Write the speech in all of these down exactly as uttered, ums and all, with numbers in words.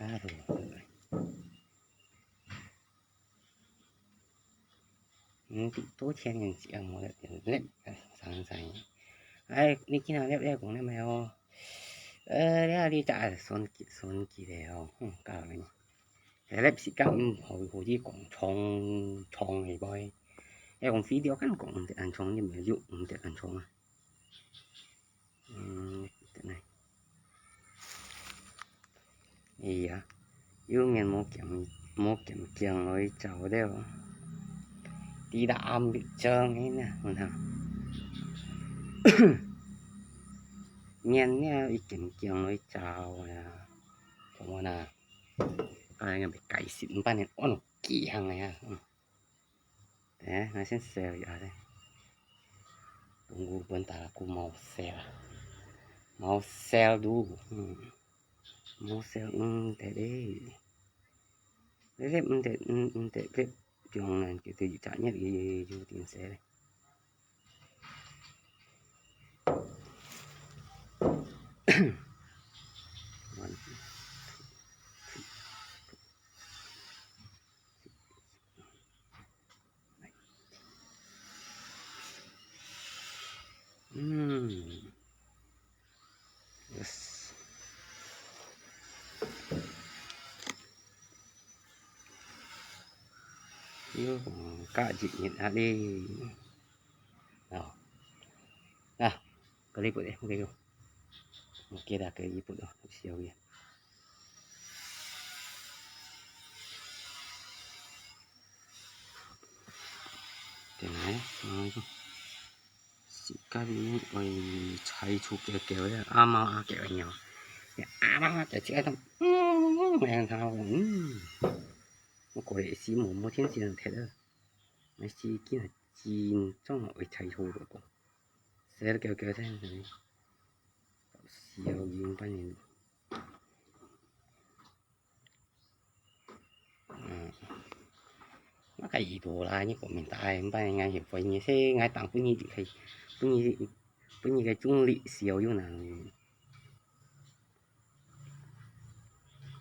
啊，都，嗯，多錢人食啊，無得，得，生生。哎，你今日你你講你咩哦？呃，你啊，你咋算計算計咧哦？哼，搞个呢。 Lep sikap，嗯，好，好似講長，長个啵。愛講video kan講毋得恁長，你毋係有毋得恁長啊。嗯，等下。哎呀，有面無見，無見，見來走了。Tidak ambil jeng ini，你看。面了已經見來走了，怎麼啦？ 啊，應該解釋，毋捌呢，安到幾行个啊？嗯。等下，𠊎先燒一下先。Tunggu bentar，aku mau sel。Mau sel dulu，嗯。Mau sel，嗯，得咧。咧，毋得，嗯，毋得，咧，中呢，就，就，一隻月，就，就，有點燒咧。 嗯。Yes。喲，加一日啊哩。哦。啊，个哩不得，OK个。OK啦，个哩不得，小个。 Tengok eh, ah, tu. Sikap ini, oi, cai cu kêu kêu ya, a mau a kêu nyo. Ya, a mau a kêu cik tu. Hmm, yang tahu. Hmm. Aku leh si mu mu tian si nang thet. Mai si kina jin zong oi cai cu tu. Sel kêu kêu tian. Siau yung pan ni. Hm. Maka itu lah, ni komentar ai, mbai ngai hiu fai ni, se ngai tang pun ni kai, pun ni, pun ni kai chung li siau yu nang.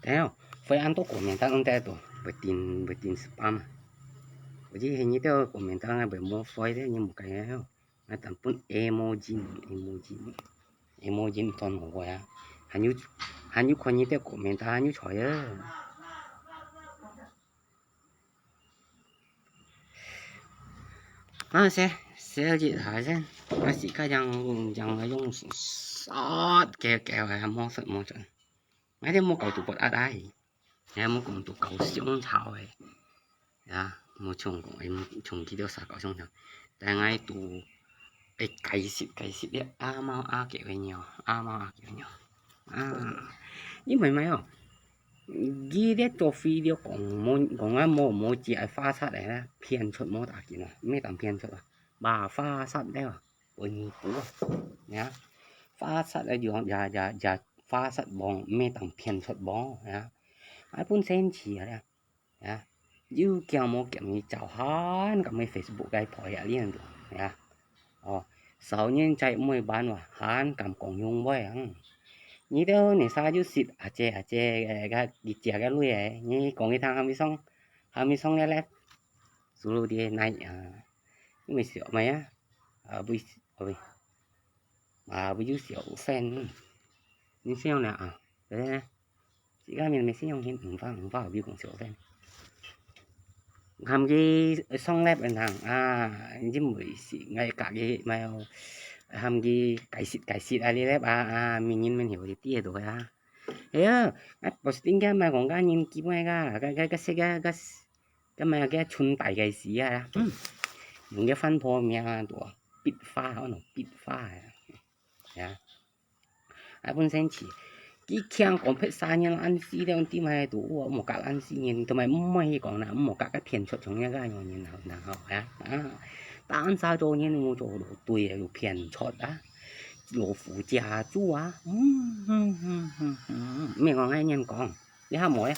Teo, fai an to komentar ang te to, betin, betin spam. Uji he ni to komentar ngai be mo fai de, ni mo kai ngai ho. Ngai tang pun emoji, emoji. Emoji ton mo ya. Han yu, han yu kon ni te komentar han yu choi ya. Ah, se, se ji hai sen. Ah, si ka yang, yang la yong sat ke ke ya mo sat mo sen. Ngai te mo kau tu pot at ai. Ya mo kong tu kau siong chao eh. Ya, mo chung kong, eh, mo chung ki dio sa kau siong chao. Tengah itu, eh, kai sit, kai sit ya. A mau a ke we nyo, a mau a ke we nyo. Ah, ni mai mai oh. Gi de to video kong mo, kong a mo, mo ji ai fa sat eh, pian chot mo ta ki na, me tang pian chot ah. Ba fa sat de ah. Penipu. Ya. Fa sat a yu, ya, ya, ya, fa sat bong, me tang pian chot bong, ya. Ai pun sen chi ya. Ya. Yu kiang mo kiang ni chao han, kam me Facebook kai poi ya lian tu. Ya. Oh, sau nyen chai mui ban wa, han kam kong yung boi ang. Ni teo ni sa yu sit, a che, a che, eh, ga, gi chia ga lui eh. Ni kong i thang ham i song, ham i song le le. Sulu die nai, ah. Ni mei siok mai ah. Ah, bui, ah, bui. Ah, bui yu siok fan. Ni siok na, ah. Deh. Sika min mei siok hin, ung fa, ung fa, bui kong siok fan. Ham ki song lep en hang, ah, ni mui si, ngai ka ki mai oh. Ham ki kai sit, kai sit, ah, li lep, ah, ah, min yin min hiu di tie do, ah. He ah, ah, posting ka mai kong ka yin ki mai ka, ka, ka, ka se ka, ka s-, ka mai ka chun tai ka si ah. Hmm. Yung ka fan po mia do, bit fa, oh no, bit fa. Ya. Ai pun sen chi. Ki kiang kong pet sa nyen an si de, ti mai do, mo ka an si nyen, tu mai mo hi kong na, mo ka ka pian chot chung ya ka nyen na, na hao, ya. Ah. Ta an sa do nyen mo cho lo tui, lo pian chot ah. Lo fu jia zu ah. Hmm, hmm, hmm, hmm, hmm. Mei kong ai nyen kong. Ni ha mo ya.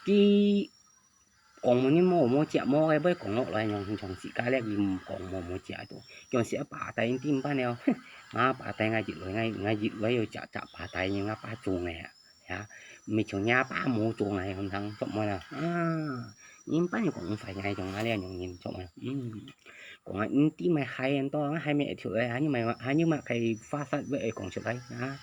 Ki kong mo ni mo, mo chia mo ke, bui kong lo lai nyong, nyong si ka le, ki kong mo, mo chia tu. Kiong si a pa tai tim pan leo. Nga pa tai ngai jit lo, ngai, ngai jit lo yo chia, chia pa tai ni nga pa chung le. 啊，毋係像若爸母做𠊎樣樣，著無啦？啊，人般有講毋壞𠊎像𠊎這樣人，著無啦？嗯，講啊，毋知麼个害人到，害麼个條誒，還有麼个，還有麼个話煞會講出來啊？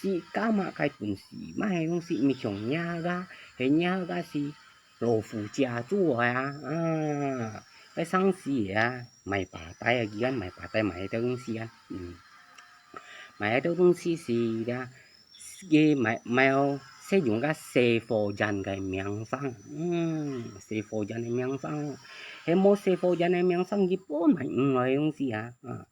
自家麼个本事，麼个東西，毋係像若个，係若个係老虎家族啊，啊，該上市啊，賣把帶啊，佢講賣把帶賣到東西啊，嗯。 買个東西係呀，佢買，買哦，係用个細貨人个名聲，嗯，細貨人个名聲，係無細貨人个名聲，佢本買毋來个東西啊，啊，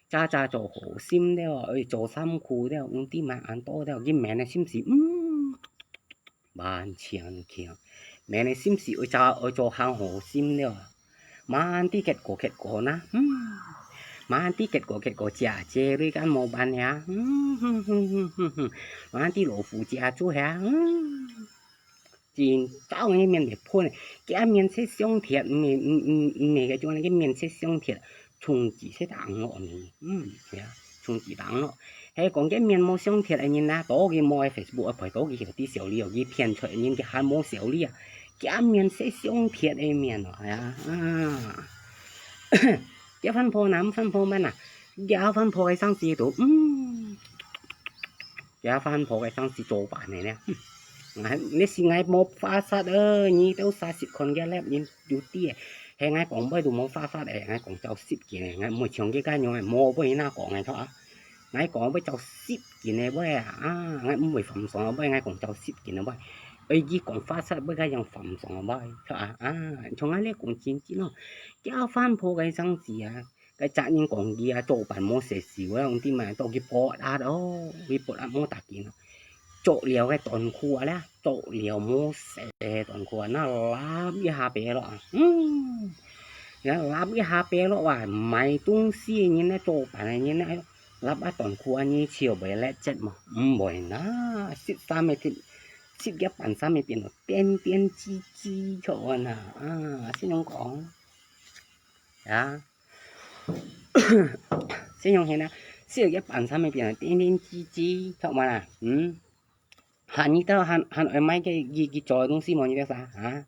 早早做好心了，愛做衫褲了，毋知買恁多了，佢面个心思，嗯，萬千強，面个心思愛做，愛做行好心了。 慢啲結果結果呐，嗯，慢啲結果結果姐姐你敢無辦呀，嗯，哼哼哼哼哼，慢啲老虎姐做呀，嗯，真早个面會噴，佢面色相貼，毋係，毋，毋，毋係該種，佢面色相貼，從此色打落呢，嗯，係啊，從此打落。 係講該面無相貼个人啊，到佢無个Facebook啊，排到佢曉得小李哦，佢騙出个人佢還無小李啊，佢面色相貼个面哦，係啊，啊，佢番婆哪，番婆麼啊，佢番婆个生死都，嗯，佢番婆个生死做辦个呢，嗯，𠊎，你係𠊎無發煞哦，你兜儕識看佢粒人有啲个，係𠊎講尾都無發煞个，𠊎講照實个，𠊎毋會像佢該樣个，無尾那講个，著啊。 𠊎講會照實件个話啊，啊，𠊎毋會犯上个話，𠊎講照實件个話。愛佢講發煞會該樣犯上个話，著啊，啊，像𠊎這講真真哦，佢番婆个生死啊，該責任講佢啊，做辦無事事，𠊎講知嘛，到佢發達哦，佢發達無打緊哦。著了个短褲啊咧，著了無事个短褲啊，那立一下白落啊，嗯，那立一下白落啊，買東西个人咧，做辦个人咧， 立啊短褲恁呢，就會裂節無？毋會啦，色衫个天，色个半衫个變到顛顛支支出來啊！啊，先用講，啊，先用現啊，色个半衫个變到顛顛支支出來啊！嗯，還你兜還，還愛買个，佢，佢做个東西無？你兜儕啊？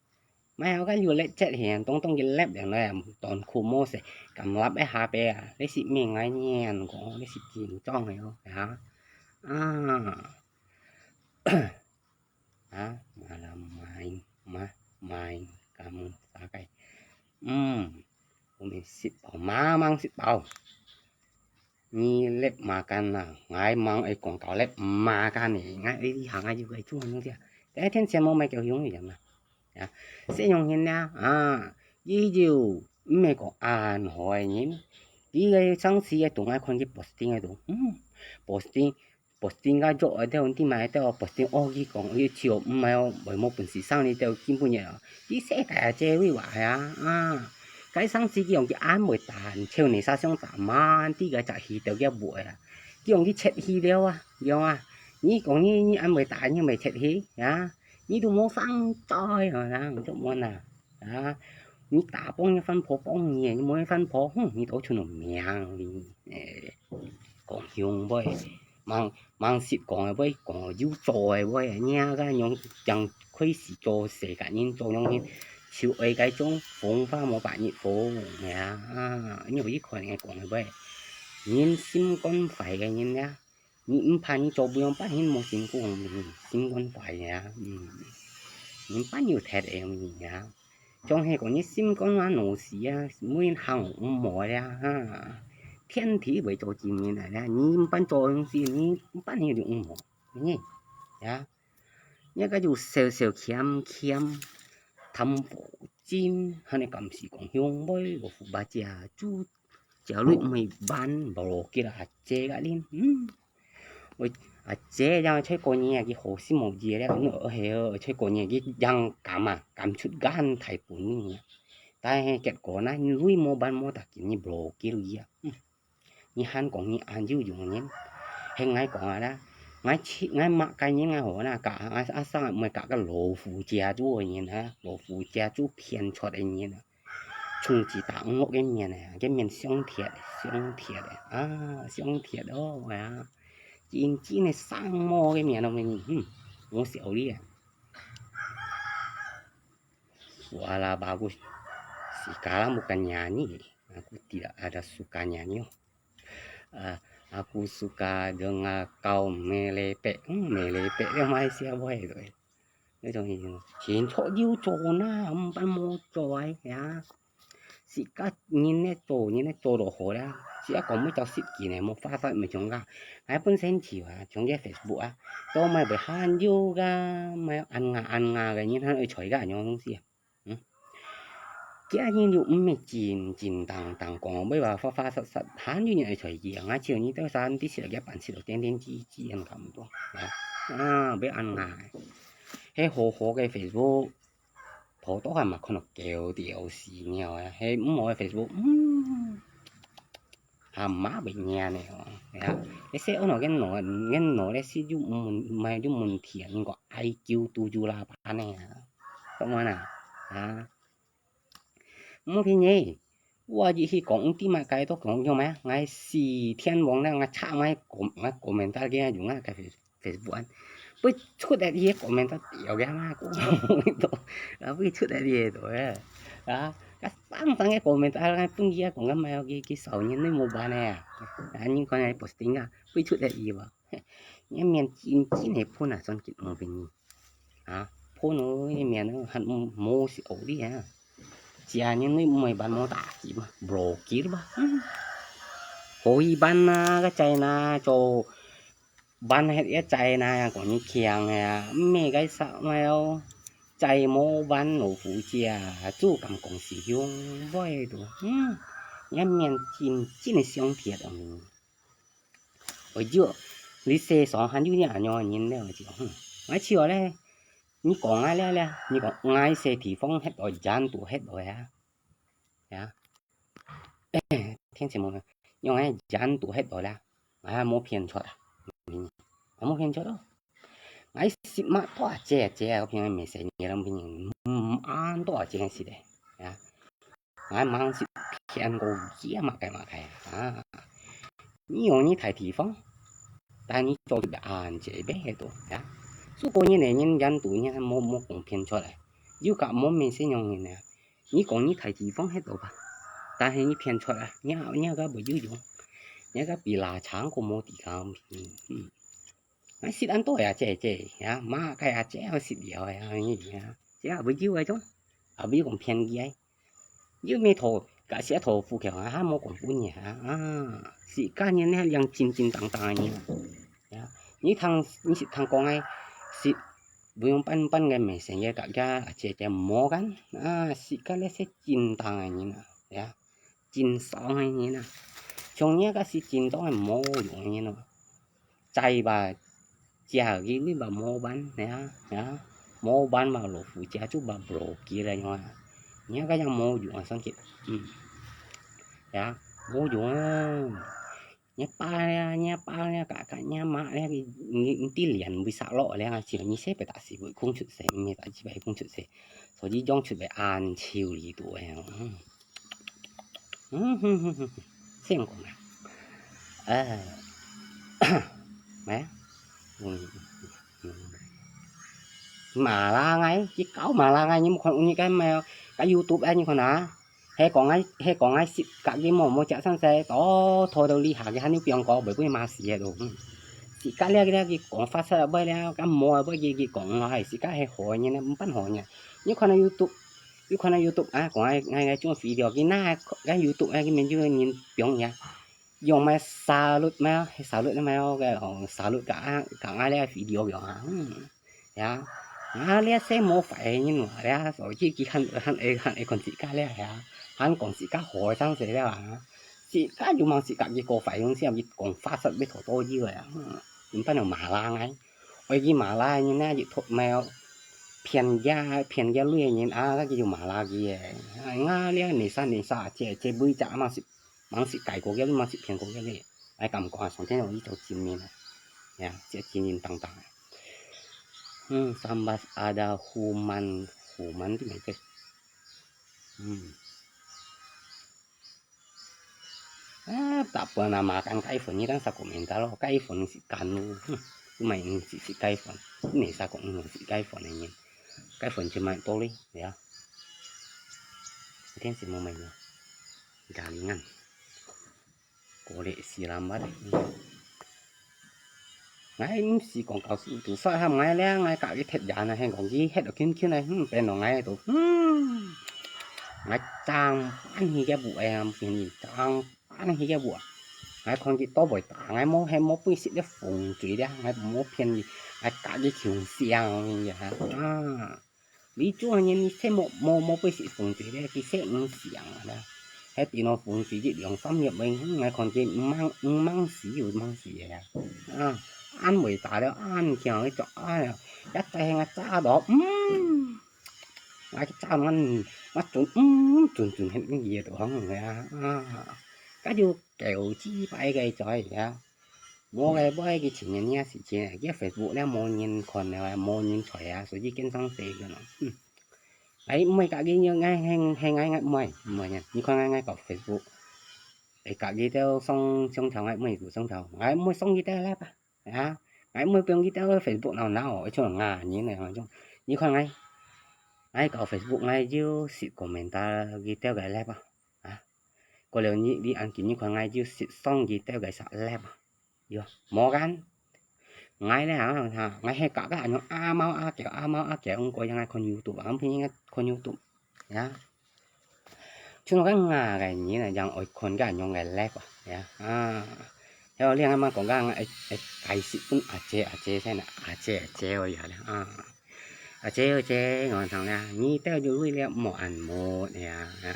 買好个有裂節現，當當个裂樣來，短褲無事，敢立一下白啊！你係命愛念講，你係緊張个哦，啊，啊，啊，malam main，ma，main，kamu sakai，嗯，我們食飽，mamang食飽。 你lép makan啊，𠊎吂會講到lép makan呢，𠊎呢行啊有个做恁樣个，第一天先無買叫用个人啊，啊，細樣人啊，啊，佢就毋係講恁好个人，佢个上次个同𠊎看佢posting个都，嗯，posting，posting个做个，知嘛？知posting哦，佢講，佢就毋係哦，會無本事生哩，就根本个哦，佢世界啊，這位話啊，啊。 該上司佢用佢恁會打，像你煞相打慢啲个隻去到佢尾啊，佢用佢切去了啊，樣啊，你講你，你恁會打，你毋係切去啊？你都無生災啊，做麼啊？啊，你打幫你番婆幫你，你無番婆，哼，你都存到命哩，誒，講凶話。 吂，吂識講个話，講有做个話，若个用，正開始做世界人做樣形，就愛該種風花無百日紅呀，啊，你有一看人講个話，人心肝壞个人呀，你毋怕你做毋樣，半天無成功，心肝壞呀，嗯，人半有忒个人呀。 總係講你心肝啊，腦屎啊，每日行毋好呀，哈，天地為做證人來呀，你毋辦做東西，你毋辦你就毋好，呢，呀，你个就少少欠欠，貪火金，還係敢是講凶妹，我富爸姐，就 家裡毋係辦，無落去啦，阿姐个恁，嗯。喂，阿姐，這樣在過年啊，佢好心無意咧，嗯，係哦，在過年佢樣敢啊，敢出間大本呢。但係結果呢，你鐳無辦，無打緊，你無落去啊，嗯。你還講你恁有用人，係𠊎講啊啦，𠊎切，𠊎罵該人𠊎好啦，甲，啊，啊，生毋係甲个老虎家族个人啊，老虎家族騙出个人啊。 從此打毋落个面呢，个面相貼，相貼个，啊，相貼哦，啊，真正个生毛个面咯，嗯， Musik oli ya. Wala bagus. Sekarang bukan nyanyi. Aku tidak ada suka nyanyi. Ah, aku suka dengar kau melepek. Hmm, melepek dia Malaysia boy tu. 那種，前桌有做啦，毋捌無做哎呀。自家人咧做，人咧做就好啦。自家講要找實際呢，無發生咪像个，𠊎本身就啊，像个Facebook啊，做麼會還有个，麼恁nga恁nga个人還愛睬个恁樣東西啊。嗯，今日又毋係真真當當講，要話發發實實，還有人愛睬佢啊，𠊎就你到三第四个半死到點點滴滴，恁感覺啊，啊，要恁nga。係好好个Facebook。 頭到還嘛看到狗屌屎尿啊，係毋好个Facebook，嗯，還嘛會念呢哦，呀，你細安到个腦，个腦咧是有問，毋係有問題啊，你講I Q都有啦，怕呢啊，懂無啦？啊，毋便宜。 我一去講，毋知麼个都講用咩？𠊎四天王了，𠊎查𠊎comment，𠊎comment到个用啊个Facebook啊，會出來个comment到掉个嘛，講到，啊，會出來个都个，啊，个上上个comment啊，本來講个嘛，佢佢少年你無辦个啊，啊，你講个posting啊，會出來个無？你面真真个噴啊，算緊無便宜。 啊，噴哦，你面哦，還無無事哦你啊。這樣你毋會辦無打擊嘛，blokir吧。嗯。可以辦啊，个在那做，辦迄个在那呀，講你強呀，毋係个啥麼哦，在無辦老虎家，就敢講是用，會都，嗯，你面真真个相片哦。 哎喲，你世上還有這樣个人咧，我就，哼，𠊎笑咧，你講𠊎咧咧，你講𠊎細地方歇到人都歇到呀，呀，天氣無，用𠊎人都歇到啦，𠊎無騙出啊，𠊎無騙出咯，𠊎食麼多姐姐，我平常沒食你了，平常，嗯，恁多姐食的，呀。 𠊎吂識騙過佢啊，麼个麼个啊。你用你大地方，但你做得恁姐咩都呀。如果你連人人都你無無講騙出來，又个無明星用人啊。你講你大地方迄度吧，但係你騙出來，你你个無有用，你个比拉長過無地方，嗯嗯。 𠊎識恁多呀，姐姐呀，麼个呀，姐𠊎識了呀，呀，姐也會有个種，也會講騙佢个。又沒討，假使討富強啊，還無講分你啊，啊，自家人呢，兩真真當當个人啊。呀，你聽，你識聽講个，識，不用半半个美神个，个个姐姐無干，啊，自家咧係真當个人啊，呀。 真爽个人啊。像你个是真當个無用个人咯。在吧，家己你吧無辦呀，呀，無辦吧，老虎家就吧無機了樣啊。你个樣無用啊，上去，嗯，呀，無用啊。你爸呀，你爸呀，kakak你媽呀，你你你連為啥落了啊？只有你細伯打死會空出世，毋係打死會空出世，所以養出來安秋里多呀。嗯。 嗯哼哼哼，先講啊，呃，咩？嗯，嗯，馬拉埃，佢搞馬拉埃，你有看有你个咩？个YouTube啊，你看啊，係講啊，係講啊，食个佢無無食生死，到拖到你下个，還有變過，袂會罵死个咯。嗯，食个了个了，佢講發出來了，个無啊，佢佢講落去，食个係好个呢，毋辦好呢。你看啊YouTube， 有看到YouTube啊，講𠊎𠊎𠊎種肥料，佢拿个YouTube啊，佢面就人放呀，用麼沙律麼，沙律麼个哦，沙律甲啊甲𠊎這肥料用啊，嗯，呀，啊這些無壞个人話咧，所以佢還還會還會講自家咧呀，還講自家好个生死咧啊，自家又望自家佢個壞東西，佢講發出要討多少个啊，嗯，毋辦用馬拉𠊎。 愛佢馬拉人啊，一托咩騙佢騙佢鐳个人啊，佢就馬拉佢个。啊，𠊎這泥沙泥沙，這這每隻吂識吂識改過个，吂識騙過个咧。𠊎感覺啊，上天有一條真面啊，呀，這真真當當啊。嗯，sambas ada human，human知咩个？嗯。 啊，tak pernah makan kaiphone，你當啥个名字咯？Kaiphone係乾咯，哼，買毋識食雞飯，你哪儕講毋識雞飯个人？雞飯就買多哩，對啊。一天食無買呢？咖哩ăn。過了死人吧。𠊎毋係講搞事，都煞喊𠊎咧，𠊎隔日忒人啊，還講佢忒到圈圈啊，嗯，變到𠊎都，嗯，𠊎正搬去个屋哎，便宜正搬去个屋啊。𠊎看佢都會打，𠊎無，還無背食了風水咧，𠊎無便宜，𠊎隔日窮死啊，啊。 你做人你切莫，莫，莫背食風水咧，佢食毋成啊啦。還頂多風水一兩三日尾，嗯，𠊎看佢毋mang，毋mang死又mang死个啊。啊，恁偉大了，恁強个做啊，一隻𠊎揸到，嗯，𠊎去揸到，𠊎準，嗯，準準很熱到行个啊，啊，該就狗雞掰个在啊。 無个，無个，佢前兩日時節，佢Facebook了無人看了，無人睬啊，所以經常死个咯。嗯。哎，毋會，隔日，𠊎，係，係，𠊎，𠊎，毋會，毋會，你看𠊎，𠊎搞Facebook，哎，隔日就上，上頭，𠊎毋會上頭，𠊎毋會上佢兜live啊，啊，𠊎毋會放佢兜Facebook鬧鬧，一種啊，人來，你看𠊎，𠊎搞Facebook，𠊎就識comment佢兜个live啊，啊。 過了你，你恁緊，你看𠊎就識上佢兜个live啊。喲，無kan。𠊎咧啊，𠊎係搞个恁樣阿貓阿狗，阿貓阿狗，毋過樣𠊎看YouTube啊，𠊎平時看YouTube，呀。像𠊎个人啊，樣愛看个恁樣个live啊，呀，啊。 有另外嘛講个，𠊎，𠊎解釋分阿姐，阿姐先啦，阿姐，阿姐，𠊎呀咧，啊。阿姐，阿姐，𠊎講咧，你兜有鐳了無恁無呀？啊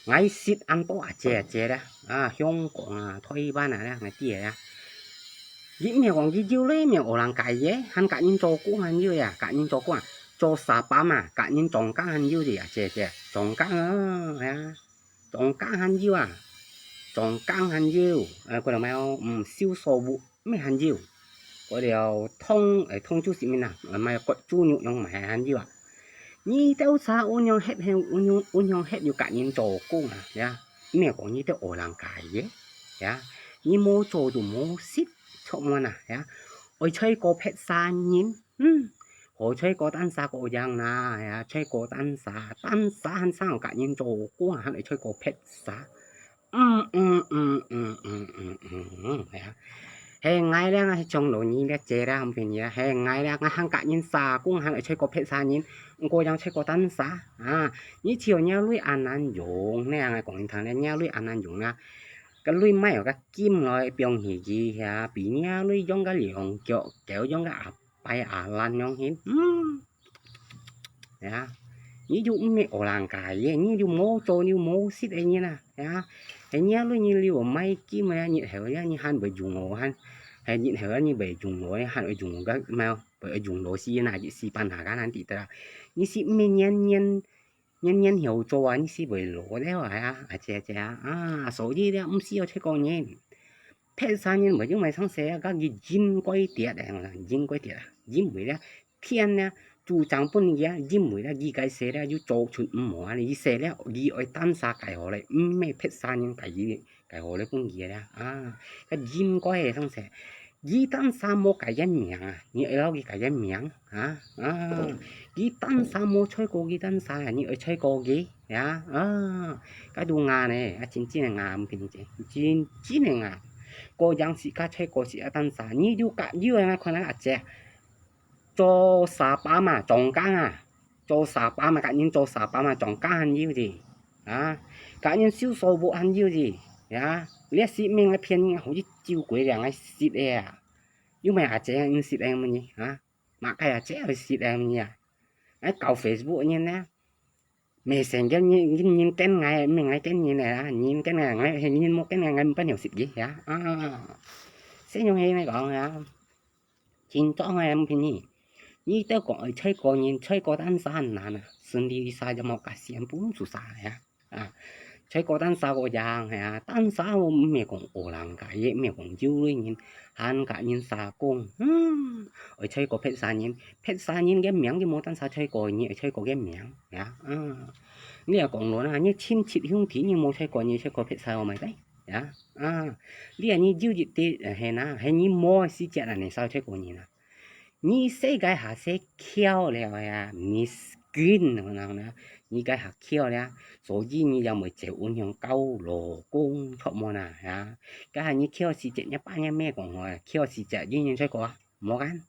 ，𠊎識恁多阿姐，阿姐咧，啊，香港啊，台灣啊咧，𠊎知个呀。佢毋係講佢有鐳，毋係學人介个，還佮人做工還有呀，佮人做工啊，做沙巴嘛，佮人裝工還有个，阿姐，阿姐，裝工啊，呀。 裝工還有啊，裝工還有，呃，過了麼个，嗯，修手屋乜還有，過了燙，呃，燙豬食面啊，呃，麼个割豬肉樣乜還有啊。你兜儕有樣歇，有樣，有樣歇有佮人做工啊，呀，毋係講你兜學人介个，呀，你無做就無食，著無啊，呀，愛衰過別儕人。 嗯，好衰過單儕个樣哪，呀，衰過單儕，單儕還生有佮人做工，還愛衰過別儕。嗯，嗯，嗯，呀。係𠊎咧，𠊎係像老二咧，姐咧，毋便宜啊。係𠊎咧，𠊎還佮人儕工，還愛衰過別儕人，毋過樣衰過單儕。啊，你只有若鐳恁難用，呢，𠊎講你聽咧，若鐳恁難用啊。該鐳買有个金來放起佢，呀，比若鐳用个兩腳，狗用个阿 擺啊，爛樣形，嗯。呀，你就毋係學人介个，你就無做，你就無食个人啊，呀。係若鐳你留買金个，日後呀，你還會用哦，還，係日後啊，你會用哦，還會用哦，該，麼个，會用哦，死哪，一死半下，該難抵得啊。你係毋係年年 年年有做啊，你係會老了啊，啊，姐姐啊，啊，所以咧，毋需要衰過人。別儕人會因為生死啊，該佢應該跌个，應該跌啊，因為咧，天咧，注定分佢啊，因為咧，佢个事咧，又做出毋好啊，佢事咧，佢愛單儕介好咧，毋係別儕人介佢。 介好咧分佢咧，啊，該應該个生死。佢單儕無改个名啊，你愛摎佢改个名，啊，啊，佢單儕無衰過佢單儕啊，你愛衰過佢，呀，啊，該都牙呢，啊，真真个牙，毋平靜，真真个牙。過樣時間衰過時啊單儕，你就甲有个，看啊，阿姐。 做沙巴嘛，裝工啊，做沙巴嘛，甲人做沙巴嘛，裝工還有哩，啊，甲人修手屋還有哩，呀，你食命个騙人，好似酒鬼樣个食个啊，又毋係阿姐人食个么呢，啊，麼个阿姐人食个么呢啊，哎，搞Facebook人呢，Messenger人，人，人跟𠊎，毋係𠊎跟人个啊，人跟𠊎，𠊎，人無跟𠊎，𠊎毋捌有食个呀，啊，先用个來講啊。 真正个毋便宜。你兜講愛衰過人，衰過單儕難啊，順利一儕就無甲先分出儕呀。啊，衰過單儕个樣，係啊，單儕毋係講學人家，也毋係講有鐳人，還甲人儕講，嗯，愛衰過別儕人，別儕人个名就無單儕衰過，你愛衰過个名，呀，啊。你也講論啊，你親戚兄弟，你無衰過，你衰過別儕，哦，毋係，呀，啊。你啊，你有一滴，呃，係哪，係你無時節啊，你少衰過人啊。你細个下細巧了呀，miskin，你个下巧了，所以你也會走運向交老公，著無啦？啊，該下你巧時節，你爸你姆講好啊，巧時節，人人在講啊，無kan？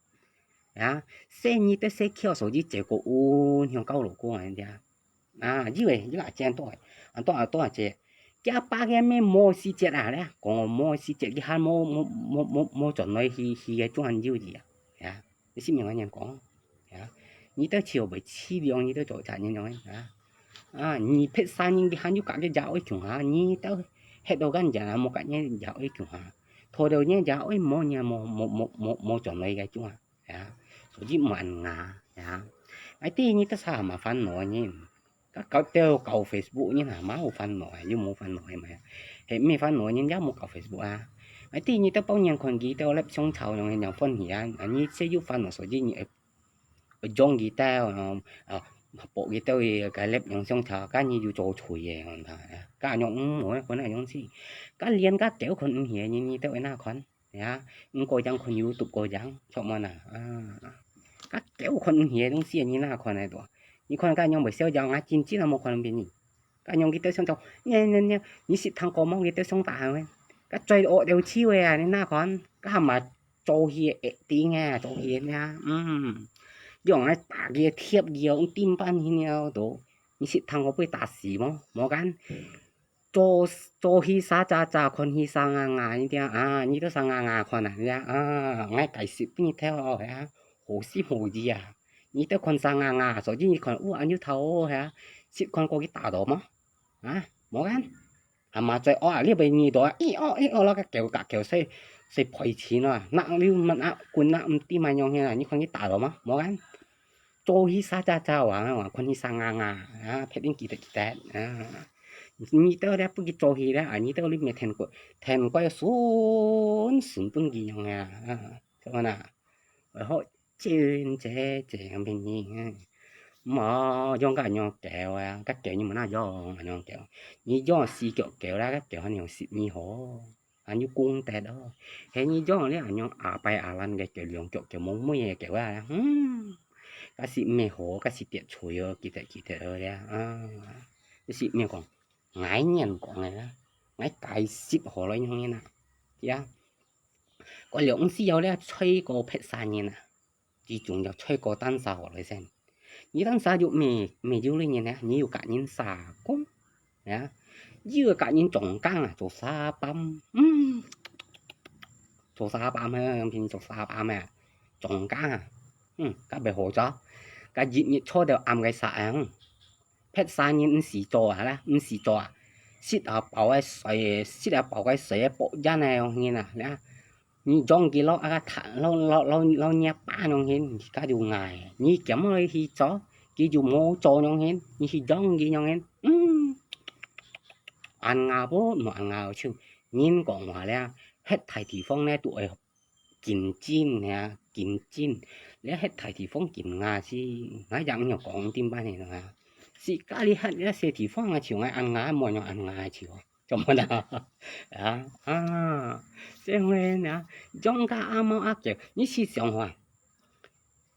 啊，細你得細巧，所以走過運向交老公啊，人家。啊，有誒，有啊，真多誒，啊，多啊，多啊，這，佢阿爸佢阿姆無時節啊，咧，講無時節，佢還無，無，無，無，無轉來去，去个轉有字啊，啊，你信毋信人講？啊，你兜就會淒涼，你兜做責任樣啊，啊，你別儕人佢還有家己爺哀共下，你兜歇到恁樣啊，無家己爺哀共下，拖到你爺哀無，你無，無，無，無，無轉來个轉啊。 呀，所以毋恁雅呀。𠊎知你得儕嘛煩惱呢，該搞到搞Facebook呢，嘛有煩惱啊，又無煩惱个嘛。係毋係煩惱呢，也無搞Facebook啊。𠊎知你得幫人看佢兜粒相吵，樣樣歡喜啊，啊，你只有煩惱，所以你會，會用佢兜，啊，啊，博佢兜个粒樣相吵，該你又做衰个，看下，該樣，嗯，無个，可能樣子，該連該狗看毋起个，你，你兜會哪看？ 呀，你過樣看YouTube過樣，著無啊？啊，該狗看毋起个東西，你哪看得到？你看該樣會笑樣啊，真真啊無看別人。該樣佢兜相吵，你，你，你，你識聽歌無？佢兜相打个，該最惡了手个啊，你哪看？該嘛做戲个acting啊，做戲个啊，嗯，用來打佢、貼佢哦，用釘板去了都，你識聽歌會打死無？無kan？ 做，做戲儕喳喳，看戲儕雅雅，你聽啊，你兜儕雅雅看啊，你聽啊，𠊎解釋分你聽哦，係啊，好心好意啊，你兜看儕雅雅，所以你看，哦，恁樣頭哦，係啊，識看過佢打到無？啊，無kan？還嘛最惡啊，你會耳朵啊，咦哦，咦哦，那個狗，狗，狗，誰，誰賠錢啊？那你們啊，滾啊，毋知麼樣啊，你看佢打到無？無kan？ 做戲儕喳喳啊，看戲儕雅雅，啊，別人記得記得，啊。你兜咧，不去做戲咧，啊，你兜你乜天光，天光順順分佢樣啊，啊，做麼啊？會好真濟濟樣分你，啊。無，用該樣狗啊，該狗你無哪用，該樣狗，你用四腳狗啦，該狗還用十二好。 恁樣功德哦。係你樣咧，恁樣阿伯阿蘭个狗，兩腳狗，蒙昧个狗啊，嗯，該係毋係好，該係跌碎哦，記得記得哦咧，啊，該係毋係講，𠊎人講个啦，𠊎解釋好來樣个啦，呀，該兩時有咧，吹過別儕人啊。 最重要吹過單儕好來先。你單儕有乜，乜有類人呢？你有家人社工，啊，有个家人總監啊，做沙班，嗯，做沙班啊，平時做沙班啊，總監啊，嗯，該會好做，該日日坐到暗个沙啊，嗯。 別儕人毋使做啊啦，毋使做啊。食啊飽个睡，食啊飽个睡，博煙个樣形啊，你啊，你養佢落啊，落，落，落，落若爸樣形，佢就𠊎，你兼愛去做，佢就無做樣形，你去養佢樣形，嗯，恁雅不？無恁雅就，人講話咧，歇大地方咧，都愛 競爭呀，競爭，你歇大地方競雅是，𠊎也毋曉講點辦呢啊。自家你歇這細地方啊，像𠊎恁雅，無人恁雅就，做麼啦？啊，啊，所以呢，養个阿貓阿狗，你試想下，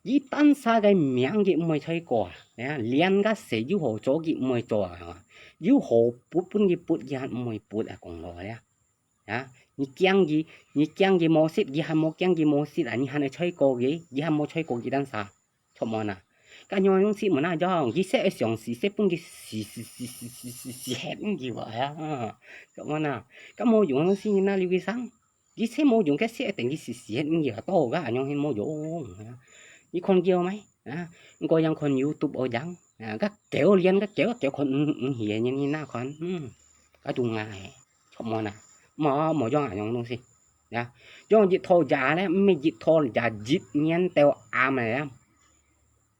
佢單儕个名佢毋會吹過啊，啊，連个事又好做佢毋會做啊，又好撥分佢撥，佢還毋會撥啊，講落來啊。 啊，你驚佢，你驚佢無食，佢還無驚佢無食啊！你還愛吹過佢，佢還無吹過佢單儕，著無啊？該樣樣食無哪樣，佢食愛想死，食分佢死死死死死死死歇毋去啊！著無啊？該無用个東西，你哪留佢生？佢食無用个食，等佢死死歇毋去啊！到該恁樣係無用啊！你看佢無？啊，你過樣看YouTube無樣啊！該狗連該狗，狗看毋，毋起个，你，你哪看？嗯，該種啊！ 著無啊？無，無用恁樣東西。呀，用一套藥咧，毋係一套藥，一年到暗个啊，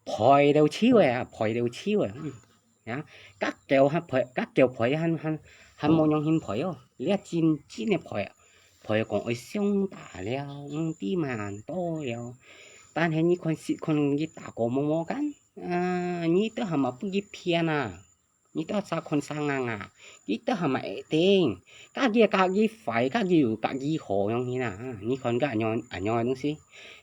賠到手个啊，賠到手个，嗯。呀，該狗還賠，該狗賠還，還，還無樣形賠哦，這真正个賠啊，賠講愛相打了，毋知麼恁多了。但係你看，實看佢打過無無kan，啊，你都還嘛分佢騙啊！ 你兜儕看儕雅雅，佢兜還嘛會定，家己家己壞，家己有家己好樣形啊！你看該恁樣恁樣个東西，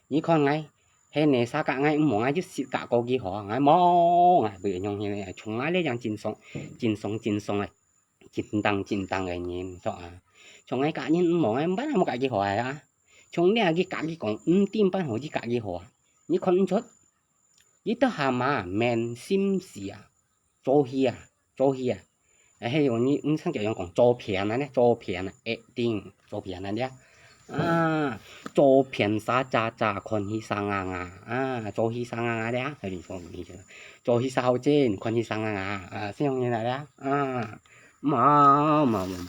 你看𠊎，係呢，儕佮𠊎毋好，𠊎就識佮過幾下，𠊎無，𠊎毋會用呢，像𠊎這樣真爽，真爽，真爽个，真當，真當个人，著啊。像𠊎佮人毋好，𠊎毋捌𠊎無佮幾下啊。像你啊，去佮佢講，毋知半好去佮幾下啊。你看毋出，佢兜下嘛，面心思啊，做戲啊，做戲啊。哎，係用你，你像這樣講，做片啊呢，做片啊，acting，做片啊呢。啊，做片啥咋咋，看戲啥啊啊，啊，做戲啥啊啊了，係你講你就，做戲啥好真，看戲啥啊啊，啊，係用你來了，啊，無，無，無，無。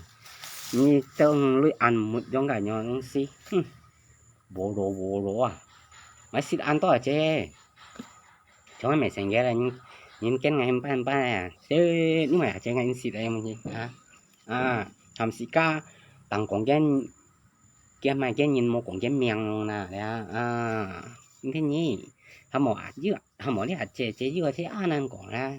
你等你眼目用个樣東西，哼，無咯無咯啊，𠊎識恁多啊姐。 像𠊎乜成个咧，人，人見𠊎很般般咧，這因為啊，這𠊎認識咧，有無啊？啊，還是加當講見，見麼个人無講見名啦，呀，啊，你看你，還無啊，有啊，還無你啊，這，這有啊，這啊難講啦。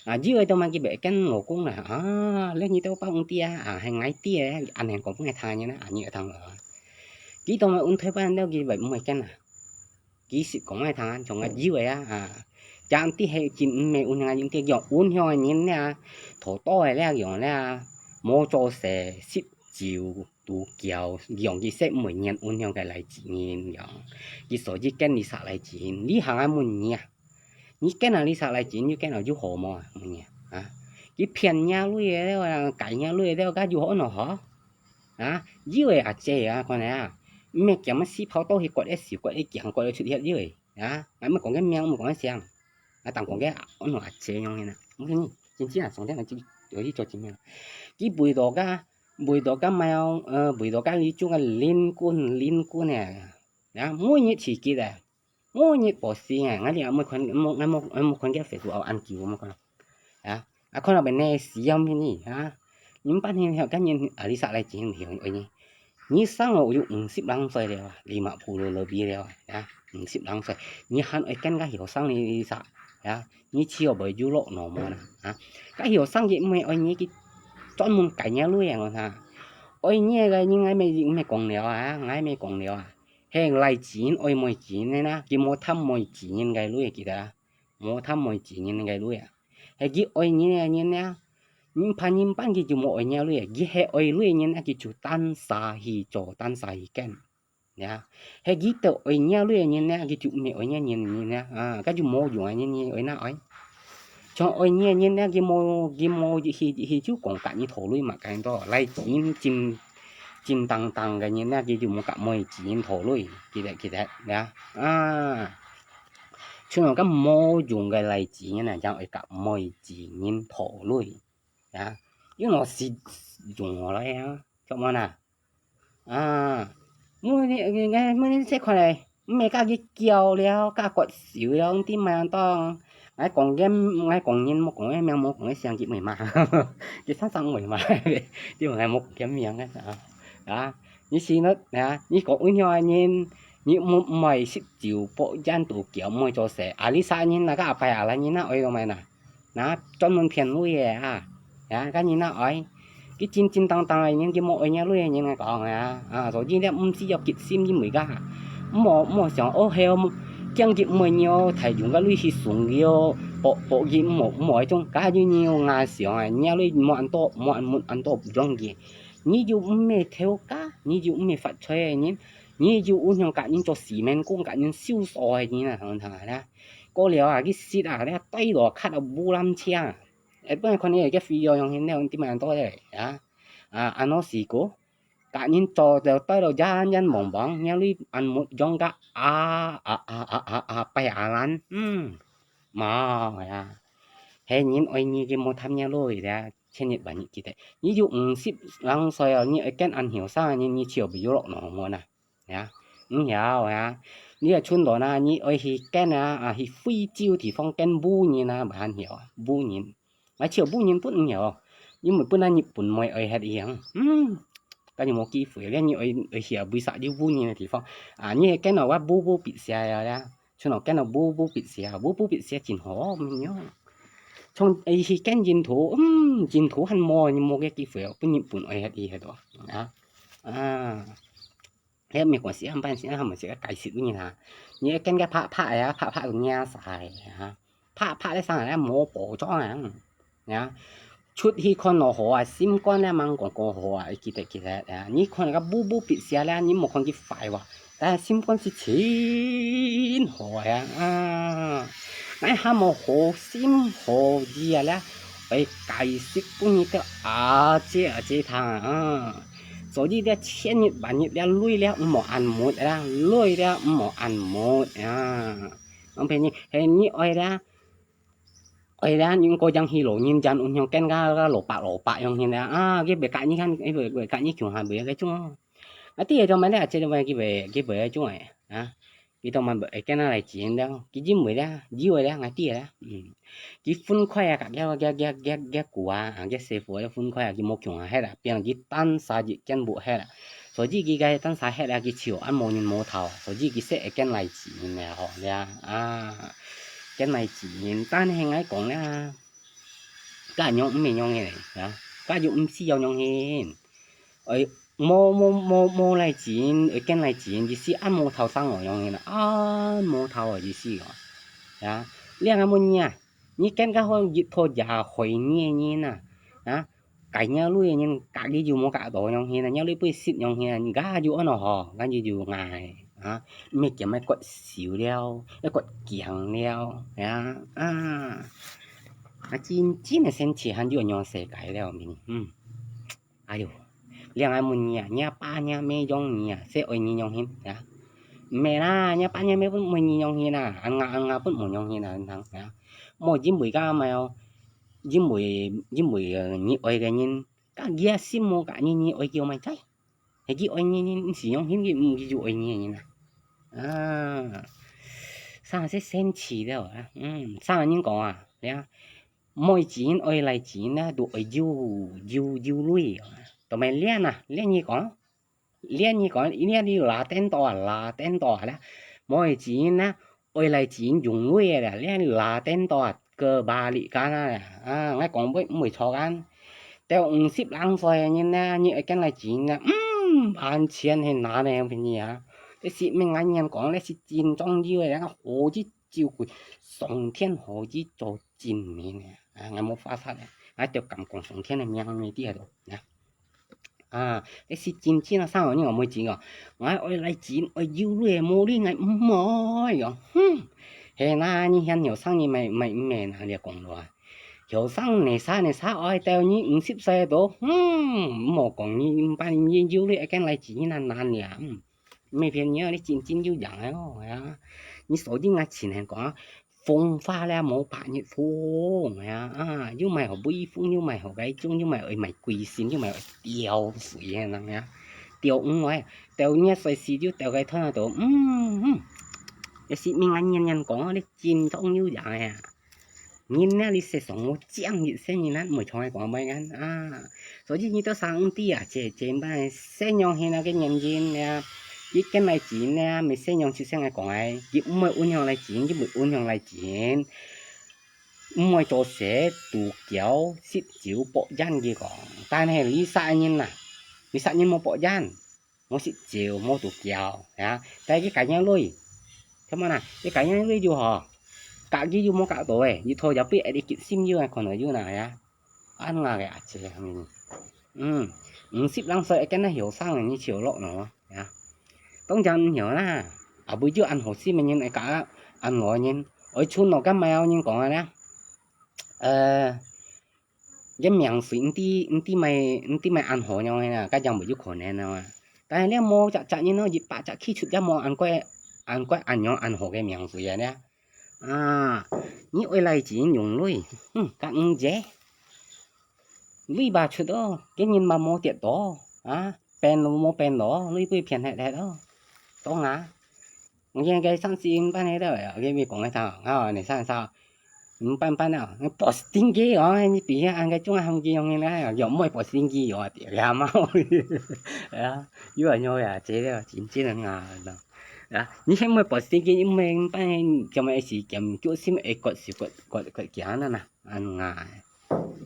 啊，有个都嘛佢別見老公啦，啊，你，你都包毋知啊，啊，還𠊎知啊，恁樣講分𠊎聽呢，啊，你會聽了啊。佢都嘛運退班了，佢別毋會見啊。 其實講來聽，像𠊎有个啊，啊，正知係真毋係運行个人，知用運行个人咧，頭多个咧，用咧，無做事，食酒，賭繳，用佢識毋會念運行个來自人，用，佢所以見你煞來自人，你行啊問你啊，你見啊你煞來自人，你見啊有好無啊？問你啊，啊，佢騙若鐳个了，啊，戒若鐳个了，該有好喏好？ 啊，有个阿姐啊，看啊，毋係講乜死跑倒去割一手，割一頸，割一出血有个啊，𠊎毋講个名，毋講个姓，啊，當講个安怎阿姐樣个啦，毋係呢，真正啊，上天啊，有去做真命，佢為到个，為到个貓，呃，為到个你種个鄰居，鄰居呢，啊，每日起居个， 每日報時啊，𠊎這無看，無，𠊎無，𠊎無看見Facebook有恁久，無看。啊，啊，看到邊呢，死要命呢，啊，你半天曉，跟人啊，你煞來錢曉愛呢？你生了有五十零歲了啊，你嘛不如了比了啊，啊，五十零歲，你還愛跟个後生呢，你煞，啊，你只有會有落腦門啊，啊，个後生佢毋係愛你，佢專門戒若鐳啊，我講，愛你个人，𠊎乜，𠊎乜講了啊，𠊎乜講了啊。 係來錢愛妹錢个啦，佢無貪妹錢个鐳，記得啊，無貪妹錢个鐳啊。係佢愛你个人啊，你盼人盼佢就無愛你个鐳，佢係愛鐳个人啊，佢就單儕去做，單儕去揀，呀。係佢兜愛你个鐳个人啊，佢就毋係愛你个人啊，啊，該就無用个人，你愛哪愛？ 像愛你个人呢，佢無，佢無去，去就講佮你討鐳嘛，恁多，來錢真，真當當个人呢，佢就無佮妹錢討鐳，記得，記得，呀。啊，像𠊎講無用个來錢呢，正愛佮妹錢討鐳，呀，因為我是用我來啊，做麼个呢？ 啊，每日，𠊎每日這款个，毋係佮佢叫了，佮割手了，毋知麼个當。𠊎講个，𠊎講人，無講个名，無講个姓，佢毋會罵。佢常常毋會罵，因為𠊎無講个名个啊。啊，你是呢，啊，你講有樣个人，你毋，毋愛食酒，博煙賭繳，毋愛做事，啊，你啥人啊，該阿伯阿蘭人啊，愛做麼个呢？ 那專門騙鐳个啊，呀，該人哪愛？佢真真當當个人，佢無愛若鐳个人來講啊，啊，所以呢，毋使要急心，因為个，毋好，毋好想，哦，係哦，驚佢毋會了，大用个鐳去送佢哦，博，博佢毋好，毋好該種，該就你有牙想啊，若鐳無恁多，無恁，無恁多用个，你就毋係頭家，你就毋係發財个人，你就有像佮人做四面工，佮人收數个人啊，通通啊。 過了啊，佢食啊，你對落咳啊，烏lâm青。會分看你个video用現在用點樣多咧，啊，啊，安到死過，佮人做到對落人人望望，若鐳恁目用个啊，啊，啊，啊，啊，啊，拜阿蘭，嗯，無呀。係人愛你，佢無貪若鐳个，千日萬日記得。你有五十零歲哦，你愛跟恁後生个人，你就毋好落腦門啊。 呀，毋曉呀，你个村落呢，你愛去揀啊，啊，去非洲地方揀烏人啊，還曉啊，烏人。𠊎笑烏人分毋曉，因為本來日本妹愛歇一樣，嗯，該就無機會，你愛，愛去啊，為啥有烏人个地方？啊，你愛揀啊，我烏烏必寫呀，村落揀啊，烏烏必寫，烏烏必寫真好，毋曉。從，愛去揀印度，嗯，印度還無，你無个機會哦，分日本愛歇一歇哦，啊，啊。該美國時間半時間，佢毋係个解釋分你聽。你愛跟个拍拍呀，拍拍个惹晒啊，拍拍个生啊，無保障啊，呀。出去看落好啊，心肝咧，吂講過好啊，記得記得啊。你看个布布必寫咧，你莫看佢壞哇，但係心肝係真好啊，啊，𠊎還無好心好意啊咧，愛解釋分你兜阿姐阿姐聽啊。 所以這千日萬日這鐳這毋好恁抹啦，鐳這毋好恁抹啊。講別人，係你愛這，愛這，你過將去老人間，有樣跟个个老伯老伯樣形啊，啊，佢會佮你看，佢會，會佮你共下會該種哦。啊，第二種嘛，這這種嘛，佢會，佢會該種誒，啊。 佢兜嘛會跟下來錢了，佢認為咧，以為咧，𠊎知咧，嗯。佢分開啊，佮佢，佢，佢，佢，佢姑啊，啊，佢師傅咧分開啊，佢無共下歇啊，變佢單儕一間屋歇啊。所以佢个單儕歇啊，佢就恁無人無頭，所以佢識會跟來錢了吼，呀，啊，跟來錢，但係𠊎講咧，該樣毋係樣个，啊，該又毋係樣樣个。 哎，無，無，無，無來錢，會跟來錢，意思恁無頭生哦，樣形啊，恁無頭哦，意思哦。呀，這𠊎問你啊，你跟个好一拖也害你个人啊，啊，該若鐳个人，隔日又無隔到樣形啊，若鐳會食樣形啊，你該又安到好，該又又挨啊，毋係兼愛割手了，愛割頸了，呀，啊，啊，真，真个生趣，還有樣世界了，明，嗯。 哎喲，這𠊎問你啊，若爸若姆養你啊，識愛你樣形啊？毋係啦，若爸若姆分毋愛你樣形啊，恁𠊎恁𠊎分無樣形啊，恁樣啊。莫因為个麼哦，因為，因為，呃，你愛个人，佮佢个心無佮你，你愛佢麼在？係佢愛你，你毋係樣形，佢毋，佢就愛你个人啊。啊，生識生趣了啊，嗯，生人講啊，呀， 毋愛錢，愛來錢啊，都愛有，有，有鐳啊。都毋係練啊，練你講，練你講，練你拉顛倒啊，拉顛倒啊啦。毋愛錢啊，愛來錢用鐳个啦，練你拉顛倒啊，kebalikan啊。啊，𠊎講會，毋會錯啊。到五十零歲个人啊，你愛跟來錢啊，嗯，還錢係拿呢，分你啊。這係毋係𠊎人講，這係真正有个，好似 就佢上天好意做證明个，啊，𠊎無發誓个，𠊎就敢講上天个名个在該度，啊。啊，這係真正啊，生人𠊎毋愛錢哦，𠊎愛來錢，愛有鐳，無鐳𠊎毋愛哦，哼。係啦，你現後生你乜，乜，乜拿這講咯啊。後生你啥，你啥愛到你五十歲都，哼，莫講你，你有鐳，愛跟來錢，你難難呀，嗯。 毋係騙你啊，你真正有樣个哦，呀。你所以𠊎前下講啊，風化了無百日紅，呀，啊，又毋係好微風，又毋係好該種，又毋係愛賣貴心，又毋係愛吊水个人呀。吊魚啊，吊你歲時就吊个斷到，嗯，嗯。這係毋係𠊎年年講啊，你真正有樣个呀。 人呢，你世上無正一世人啊，毋會像𠊎講个恁樣啊。所以你兜生毋知啊，這，這般生樣形啊个原因啊，佢跟來錢啊，毋係生樣就像𠊎講个，佢毋會運用來錢，佢毋會運用來錢，毋會做事，賭繳，食酒，博煙佢講。但係你殺人啊，你殺人無博煙， 無食酒，無賭繳，呀，但係佢該樣鐳，看嘛呐，佢該樣鐳就好，隔日又無隔到誒，一拖也被一個心又還可能又拿呀，恁樣个啊，這樣，嗯，五十零歲，跟那後生人一起落喏，呀，當然毋曉啦，啊，毋就恁好心个人，會搞恁老人，愛存落个，麼个人講个呢？呃， 个命水毋知，毋知麼，毋知麼恁好樣个啦，該樣無有可能啊。但係這無隻隻人咯，一百隻去出也無恁過，恁過恁樣恁好个命水啊，這。啊，你愛來錢用鐳，哼，該毋係。鐳吧出哦，个人嘛無跌倒，啊，變都無變到，鐳被騙忒忒哦。當啊， 𠊎个上司毋辦个了，𠊎个咪講个啥，啊，你上啥，毋辦辦了，你posting个哦，你比下恁个種啊，他們个用个呢，有莫posting个哦，對呀嘛，啊，有啊有啊，這个真正个啊，啊，你先莫posting个，因為辦个，怎麼是兼決心會割手割割割腳呢呐，恁啊，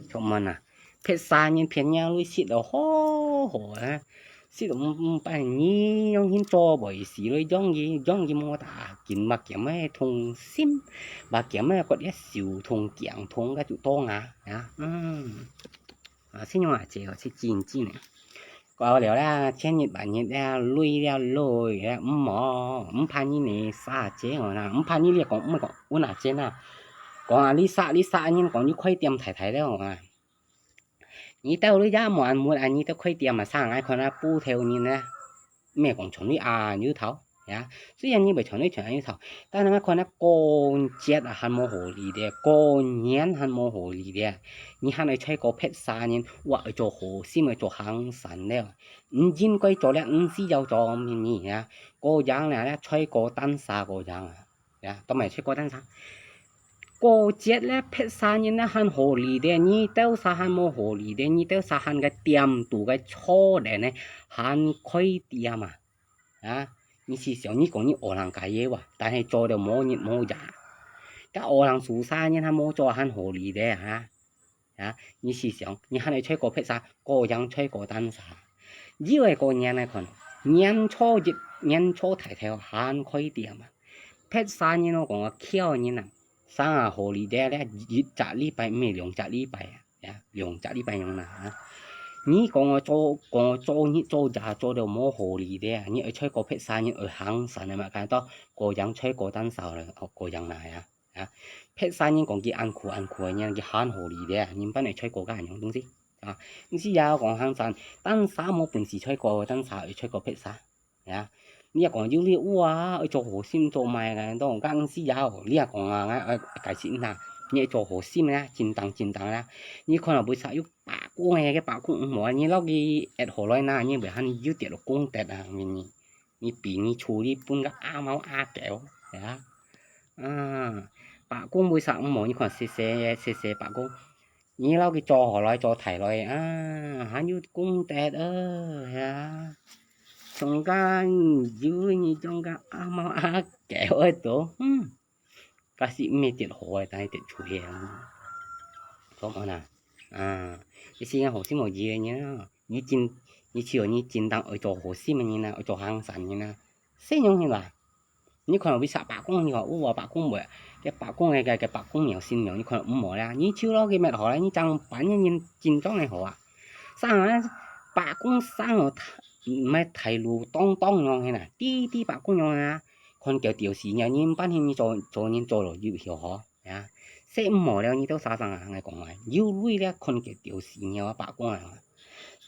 出門啊，別儕人騙人類食到好好啊。識毋毋辦你樣形做袂死了，樣形樣形無打緊，目瞼个痛心，目瞼个覺得手痛頸痛，該就多啊，啊，嗯。啊，信用啊，這个是真正个。過了啦，千日萬日了，累了累了，毋好，毋怕你呢，殺姐我啦，毋怕你咧講，毋講，我拿錢啊，講啊，你殺你殺，你講你開店太太了啊。 你兜你也無恁問啊，你兜開店啊，生𠊎看啊，布頭人啊，毋係講全部啊，有頭，呀，雖然你毋係全部全有頭，但係𠊎看啊，過節啊，還無好理个，過年還無好理个，你還愛吹過別儕人，哇，愛做好心，愛做行善了，毋應該做了，毋需要做乜乜呀，過樣了，吹過單儕過樣啊。 呀，都毋係出過單儕。過節咧，別儕人咧還好理个，你兜儕還無好理个，你兜儕還个店肚个坐等呢，還開店啊？啊，你試想，你講你學人家業啊，但係做到無日無夜，該學人自家人還無做還好理个哈？ 啊，你試想，你還愛吹過別儕，過樣吹過單儕。以後過年來看，年初一、年初大頭還開店啊，別儕人我講啊，巧人啊，生啊好理个咧，一隻禮拜毋係兩隻禮拜啊，呀，兩隻禮拜樣啦啊。你講我做，講我做日做夜做到無好理个啊，你愛吹過別儕人愛行善个嘛，看到過樣吹過單儕了，哦，過樣來啊。 啊，別儕人講佢恁苦恁苦个人，佢還好理个，人般會吹過該樣東西。啊，毋係也講行善，單儕無本事吹過，單儕會吹過別儕。啊，你也講有理有啊，愛做好心做歹个，當然毋係也哦，你也講啊，𠊎，𠊎，解釋一下，你愛做好心啊，正當正當啊。你看到為啥有罷工个，該罷工毋好啊，你摎佢壓下來呐，你會還有跌落公德啊，你，你，你比你處理分个阿貓阿狗，係啊。 啊，罷工為啥毋好？你看細細，細細罷工，你摎佢做好來，做大來，啊，還有功德啊，呀。像該有你像該阿貓阿狗个都，嗯，該係毋係跌好个，但係跌出去啊。做麼个啊？啊，你係好心好意个人啊，你真，你只有你正當愛做好心个人啊，愛做行善人啊，係樣係吧？ 你看為啥罷工，你看有無罷工無？該罷工个，該，該罷工苗新苗，你看有無啦？你就摎佢滅好啦，你正辦个人真正个好啊。生啊，罷工生哦，毋係大路當當樣个啦，滴滴罷工樣啊。看佢吊死鳥，你毋辦，你做，做人做落有效好呀？係毋好了，你兜儕生啊，𠊎講啊，有鐳了，看佢吊死鳥啊，罷工啊。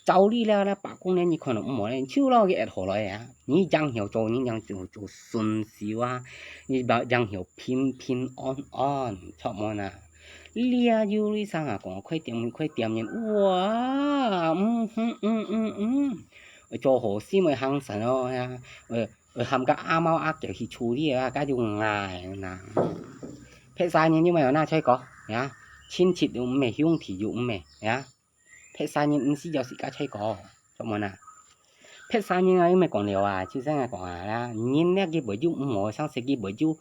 照理了，那罷工呢，你看到毋好呢，就摎佢壓下來啊。你樣樣做，你樣樣做順手啊，你把樣樣平平安安，著無啊？你啊，有鐳生啊，講開店，開店人，哇，嗯哼，嗯嗯嗯，做好心个行善哦呀，呃，呃，喊个阿貓阿狗去處理啊，該就𠊎啦。別儕人又無有拿出過呀，親戚又毋係，兄弟又毋係呀。 別儕人毋係有自家吹過，做麼个啊？別儕人啊，又毋係講了啊，就係𠊎講啊啦，人呢，佢會有毋好，生事佢會有，毋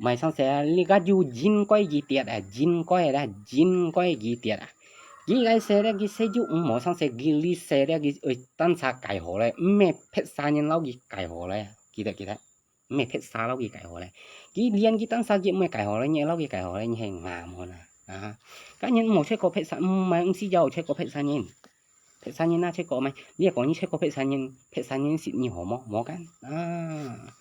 係生事啊，你个有應該佢跌啊，應該啦，應該佢跌啊。佢个事咧，佢事有毋好，生事佢，你事咧，佢，呃，單儕改好咧，毋係別儕人摎佢改好咧，記得，記得。 毋係別儕摎佢改好咧。佢連佢單儕佢毋係改好咧，你摎佢改好咧，你係𠊎無啦。啊，該人毋好出過別儕，毋係，毋係有出過別儕人。別儕人哪出過咩？你也講你出過別儕人，別儕人識你好無？無kan？啊，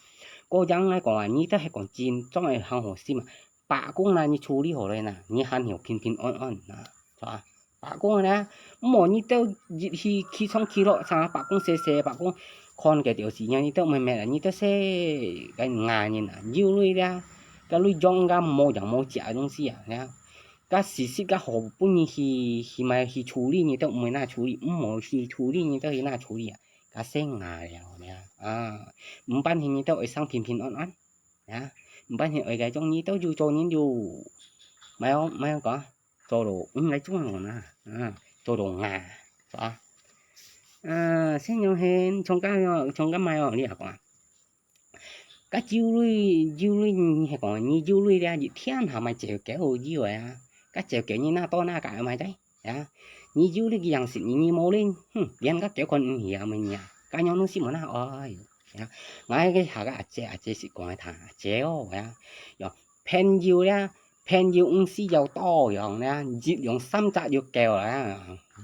過樣來講啊，你都係講真正个行好心啊。罷工啦，你處理好咧呐，你還好平平安安啊，係吧？ 罷工呢，無你兜日去起床起落，啥罷工踅踅罷工，看佢吊死鳥，你兜毋係咩，你兜係該𠊎人啊，有鐳啦，該鐳養該無養無食个東西啊，呀，該時時該好分你去，去買去處理，你兜毋會拿處理，毋好去處理，你兜去拿處理啊，該係𠊎了呀，啊，毋辦事你兜會生平平安安，呀，毋辦事愛該種你兜有做人有，買哦，買哦講。 做到，嗯，來做我呢，啊，做到𠊎，係吧？啊，先用先，從該哦，從該買哦，你也講啊。該酒類，酒類，你係講，你酒類咧，一天下買酒幾好酒啊？該酒幾你拿到拿个買得，啊？你有哩佢樣識你，你無哩，哼，連个狗看毋起啊，麼个啊，該樣東西無哪愛。呀，𠊎該下个阿姐，阿姐識講个聽，阿姐哦，呀，喲，朋友呀，朋友毋使要多樣啦，一樣三隻就夠啦，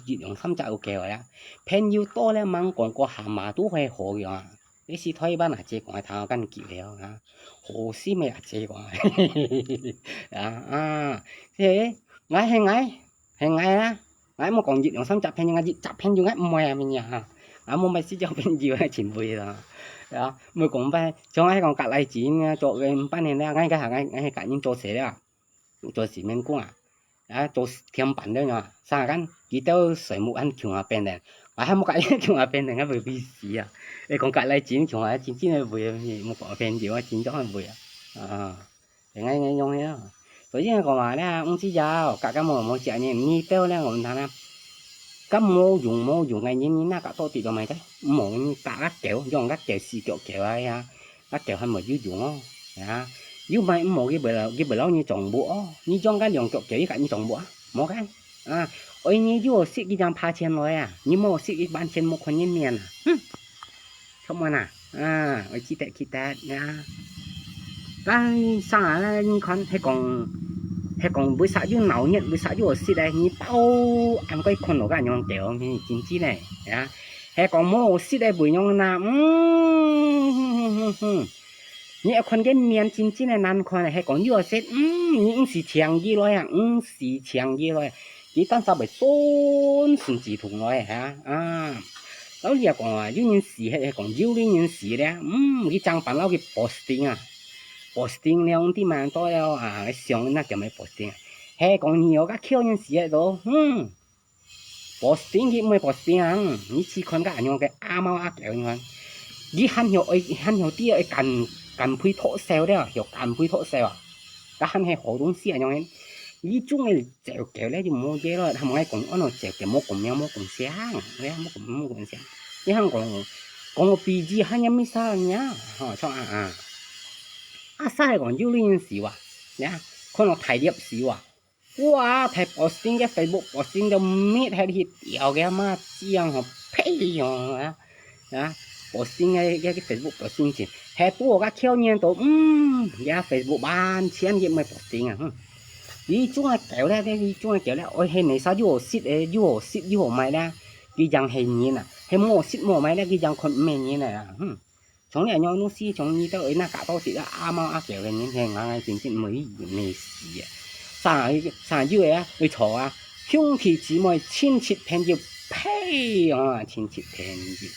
一樣三隻就夠啦。朋友多咧，吂講過下馬都會好樣啊。 你是台灣阿姐講个，聽𠊎緊記了啊，好心个阿姐講个。啊，啊，嘿，𠊎係𠊎，係𠊎啊，𠊎無講一兩三隻朋友，𠊎一隻朋友𠊎毋會啊，麼个啊，𠊎無買四隻朋友个真會啦。啊，無講拜，像𠊎講隔籬錢啊，做个毋辦个啦，𠊎个下，𠊎，𠊎个人做事了。 做洗面工啊，啊，做天板个啊，啥个，佢兜水木還窮啊變个，啊，還無个窮啊變个，還會會死啊。你講隔籬錢窮啊，真正个會，無講朋友啊，真正个會啊。啊，應該應該用个啊。所以講嘛咧，毋知呀，哦，格格無無食呢，你兜咧，我們談啊，格無用無用个人，你哪格到底个買个？無你格格狗，用格狗死腳狗啊呀。 該狗還無有用哦，啊，又買毋好，佢會摎，佢會摎你撞木哦，你養該兩腳狗，佢佮你撞木啊，無个，啊，愛你有識佢正爬前來啊，你無識佢半前無看你面啊，哼，出門啊，啊，愛記得記得啊。但生啊，你看，係講，係講為啥有鬧熱，為啥有識咧？你包恁个看落个樣狗，你真知呢，啊。 係講無識个會仰哪，嗯，哼，哼，哼，哼。你愛看个面真正个難看，係講有識，嗯，你毋使請佢來啊，毋使請佢來，佢單儕會順順自動來啊，啊。老實講啊，有人識係，係講有人識咧，嗯，佢正辦到佢posting啊，posting了，毋知麼人到了啊，想那叫咩posting啊，係講你有个巧人識个都，嗯。 posting佢毋會posting啊，你試看該恁樣个阿貓阿狗，你看，佢還曉愛，還曉知愛減，減肥脫瘦了，曉減肥脫瘦啊，該還係好東西啊，樣，佢種个照狗咧就無嘢咯，佢毋愛講，安到照狗，莫講名，莫講姓，哎呀，莫講，莫講姓，你還講，講我鼻子還有咩啥呢？吼，像啊啊，啊，啥係講有人識哇，呀，看到大粒識哇。 哇，大posting个Facebook posting到搣忒去掉个嘛，這樣吼，呸喲啊！啊，posting个，个，个Facebook posting先，係多个巧人都，嗯，个Facebook完全佢毋會posting啊，哼。佢種个狗咧，佢種个狗咧，愛係哪儕又好食个，又好食又好賣咧，佢正係人啊，係無食無賣咧，佢正看毋起人啊，哼。 像你恁樣東西，像你兜愛那搞到自家阿貓阿狗个人，係𠊎真正毋會意思啊。啥，啥有个啊，會吵啊，兄弟姊妹親戚朋友，呸啊，親戚朋友，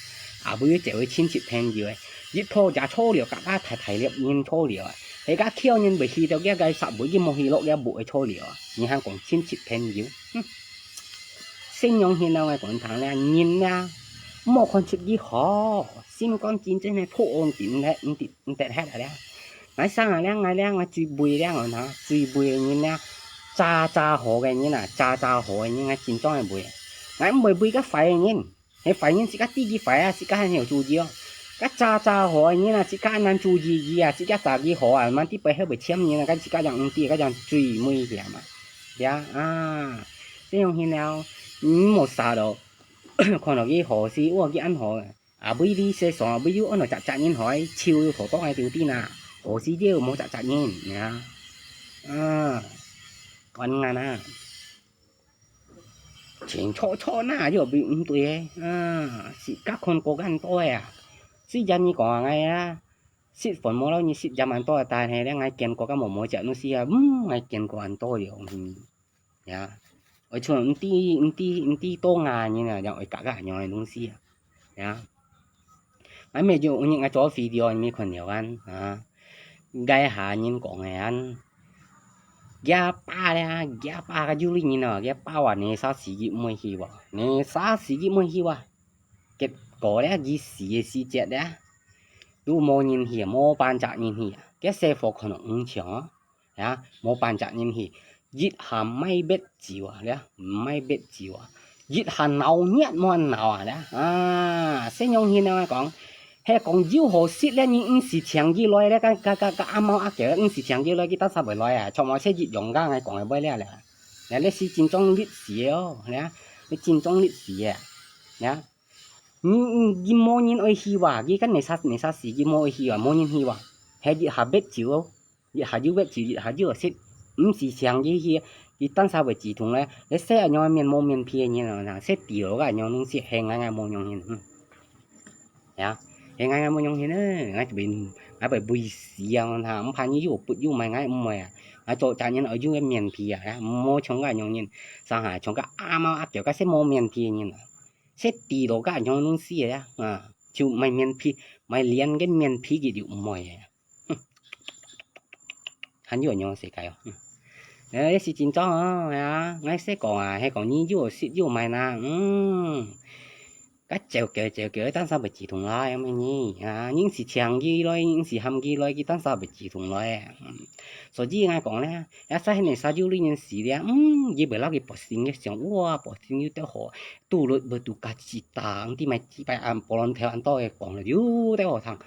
啊，毋會做為親戚朋友个，一拖就錯了，甲啊大大粒人錯了啊，係个巧人會去到个个煞尾，佢無去落个尾个錯了啊，你還講親戚朋友，哼。 先用現在个講堂咧，人啊，莫看出佢好，心肝真正个破案，毋得，毋得，毋得忒啊咧。𠊎生啊咧，𠊎咧，𠊎最畏咧，𠊎講，最畏个人咧，詐詐好个人啊，詐詐好个人，𠊎真正个畏。𠊎毋會畏个壞个人，係壞人自家知佢壞啊，自家還有注意哦。个詐詐好个人啊，自家難注意佢啊，自家詐佢好啊，滿地背後會簽人啊，該自家正毋知，該正最危險啊。呀啊！ 這樣形了，你莫傻咯，看到佢好勢，哇，佢恁好个，啊，尾你世上啊，尾有安到隻隻人害，手又拖到該丟地那，好勢就無隻隻人，呀。啊，關眼啊，清楚楚那，又毋對个，啊，自家看過恁多个啊，雖然你講𠊎啊， 食飯無摎你食這恁多，但係咧，𠊎見過个無無隻東西啊，嗯，𠊎見過恁多樣，嗯，呀，𠊎從毋知，毋知，毋知多牙人啊，正會搞个恁樣个東西啊，呀。𠊎每日，𠊎做video，你看了啊，啊，該下人講个啊，佢爸咧，佢爸个有哩人啊，佢爸話你啥時節會去哇，你啥時節會去哇，結果咧，佢死个時節咧， 都無人去，無半隻人去，該細伙看到毋像哦，呀，無半隻人去，一下賣別走啊，咧，賣別走啊，一下鬧熱無鬧啊，咧，啊，先用現在講，係講有好食咧，你毋使請佢來咧，个个个个阿貓阿狗，毋使請佢來，佢打啥會來啊？像我這一樣个，𠊎講个話咧，咧，咧，這是真正歷史哦，咧，佢盡重力死个，呀。你，你，佢無人愛去哇，佢跟你殺，你殺死，佢無愛去哇，無人去哇，係一下別走哦。 一下又越走，一下又食，毋係像佢去，佢單儕會止痛咧，你食恁樣面毛面皮个人啊，食豬肉个恁樣東西，係𠊎𠊎無樣形，嗯。呀，係𠊎𠊎無樣形呢，𠊎會，𠊎會畏死啊，哈，毋怕你又不又買，𠊎毋會啊，𠊎做隻人愛有个面皮啊，呀，無像該樣形，上下像个阿貓阿狗，該食無面皮个人啊，食豬肉个恁樣東西个呀，啊，就買面皮，買連个面皮佢就毋會啊。 還有恁樣个世界哦。嗯。誒，係真正哦，呀，𠊎識講啊，係講你又食又買啦，嗯。該照顧照顧，單儕會止痛啦，有咩呢？啊，人係請佢來，人係喊佢來，佢單儕會止痛來。嗯。所以𠊎講咧，也使係你殺有類人死咧，嗯，佢會摎佢posting个相，哇，posting又得好， 堵路會堵甲幾打，毋知買幾擺恁，波浪頭恁多个講了，有兜好聽。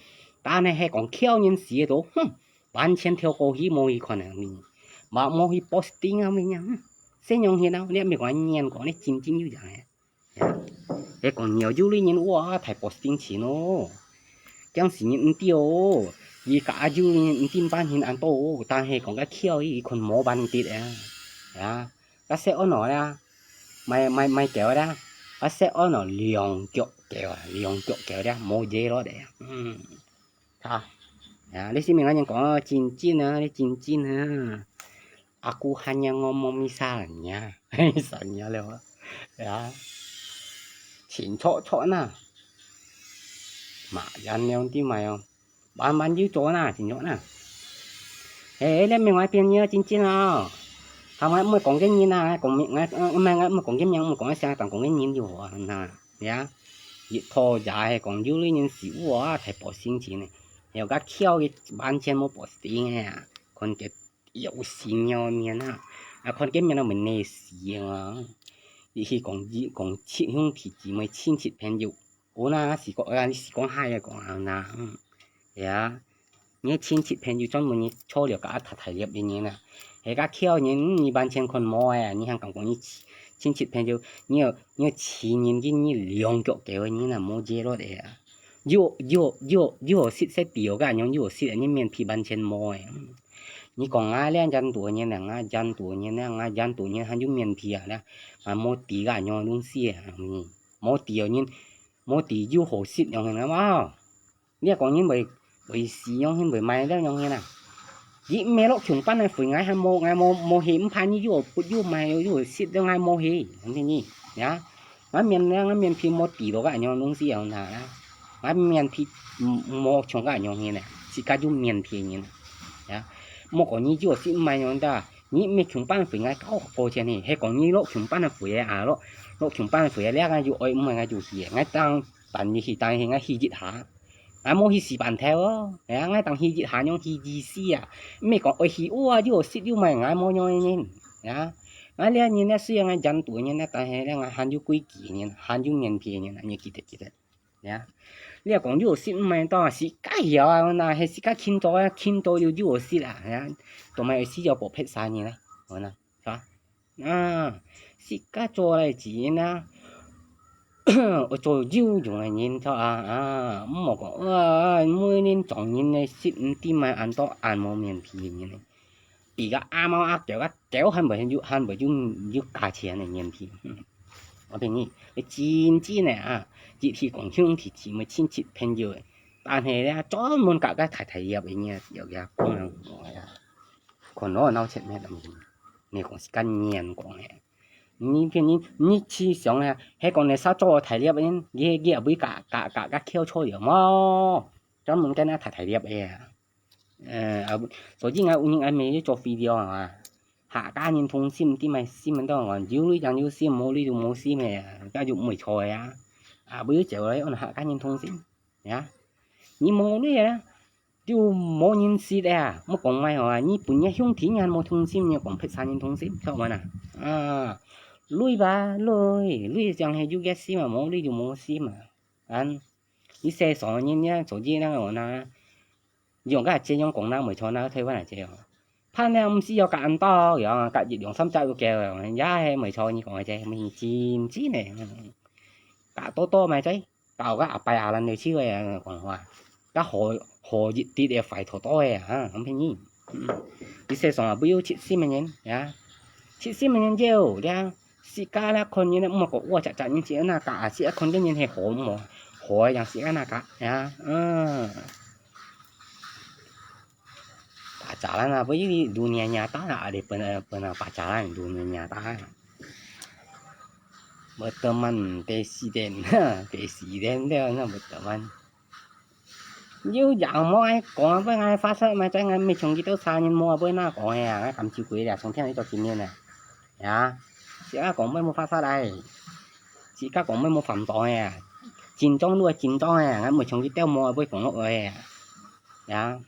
但係係講蹺人死个都，哼，完全跳過去，無去看啊，無，無去posting啊，物樣，哼，細樣形啊，你毋係講眼光，你真正有影个。係講鳥有類人，哇，大posting錢哦。驚死人毋知哦，佢甲有類人毋知半天恁多哦，但係講个蹺，佢看無半跌啊，呀，該食安哪啦？ 買，買，買狗啦，啊，食安哦，兩腳狗啊，兩腳狗啦，無嘢咯的。嗯，好，啊，你識毋識人講哦，真真啊，你真真啊。Aku hanya ngomong misalnya，misalnya了，啊，清楚楚呐，嘛，人了啲買哦。 慢慢又做啦，真做啦。誒，你毋係𠊎朋友真真哦。佢𠊎毋會講个人啊，𠊎講𠊎，呃，毋係，𠊎毋會講个名，毋會講个聲，但講个人就好啊，那，呀。一拖也係講有類人事物啊，大posting錢呢。有个蹺个完全無posting个啊，看个有心要面啊，啊，看个面都毋會死啊。佢去講，佢講，兄弟姊妹，親戚朋友， 有啦，係講，啊，你係講嗨个講啊，那，嗯，呀，你个親戚朋友專門你坐了个啊，大大粒个人啊，係个蹺人，嗯，你完全看無个，你還敢講你親，親戚朋友，你有，你有親人，你，你兩腳狗个人啊，無接落个啊。又，又，又，又識食豬肉个，恁樣又識，你面皮完全無个。嗯。你講啊，這印度人啊，啊，印度人啊，啊，印度人還有面皮啊，那，啊，無豬个恁樣東西啊，嗯，無豬个人， 無豬又好食樣形啊嘛。你講人會，會死樣形，會賣了樣形啊。佢毋係落窮班个肥，𠊎還無，𠊎無，無去，毋怕你又不又賣又食了，𠊎無去，你知呀？𠊎面，𠊎面皮無豬肉个恁樣東西樣啊，𠊎面皮無，無像个恁樣形呢，自家有面皮个人啊。呀，莫講你又食毋賣樣个， 你毋係窮班个肥，𠊎交過錢呢，係講你落窮班个肥啊，落，落窮班个肥啊，這𠊎就愛，毋係𠊎就去，𠊎當，但你去，但係𠊎去一下。𠊎無去死半頭哦，哎呀，𠊎當去一下，樣去意思啊，毋係講愛去，哇，又食又買，𠊎無樣个人，呀。𠊎這人呢，雖然𠊎印度人呢，但係呢，𠊎還有規矩个人，還有面皮个人，你記得，記得。 呀，你若講有食毋係當時間曉啊，那係時間慶祝啊，慶祝有有食啊，呀，都買有食有補撇晒你啦，好啦，是吧？啊，時間做來錢啊，愛做有用个人，是吧？啊，毋好講，哇，每年做人个食毋知買恁多恁無面皮个人呢。 比个阿貓阿狗个狗還會有，還會有，有價錢个年紀。嗯，我同你，你真正个啊，一去講兄弟姊妹、親戚朋友个，但係咧，專門甲个大大粒个呢，有个講啊，看我鬧錢咩東西，你講是个眼光个。你騙你，你去想啊，係講你啥做大粒个，你，你也會甲，甲，甲，甲翹錯了麼？專門跟那大大粒个啊。 呃，啊，所以𠊎有人𠊎每日做video啊，客家人通心，知咩心个當然，有鐳正有心，無鐳就無心个啊，該就毋會錯个啊。啊，毋會走來，安客家人通心，呀，你無鐳啊，就無人識个啊，莫講麼个啊，你分你兄弟人無通心，你講別儕人通心，曉得無啊？啊，鐳吧，鐳，鐳正係有个心啊，無鐳就無心啊，啊。 你世上人呢，做這樣个話呢，用个這樣講呢，無錯呢，台灣也這樣。飯了毋使要隔恁多，樣隔一兩三隻就夠了，也係無錯，你講个這，毋係真真个，隔多多嘛，這，搞个阿伯阿蘭就笑个講話，隔好好一滴个壞多多个哈，講騙你。你世上啊，不有七十个人呀，七十个人有了，自家了看人了，莫講我隻隻人只那隔啊，自家看个人係好無，好个樣自家那隔呀，嗯。 Pacaran apa ini dunia nyata lah, ada pernah, pernah pacaran dunia nyata. Berteman presiden, presiden dia na berteman. Yo yang mo ai kong apa ngai fasa mai cai ngai mi chung kita sa nyin mo apa na kong ya ngai kam chiu kui ya song tiang ito kini na. Ya, sia kong mai mo fasa dai. Sia kong mai mo fam tong ya. Chin chong lu chin chong ya ngai mi chung kita mo apa kong lo ya. Ya.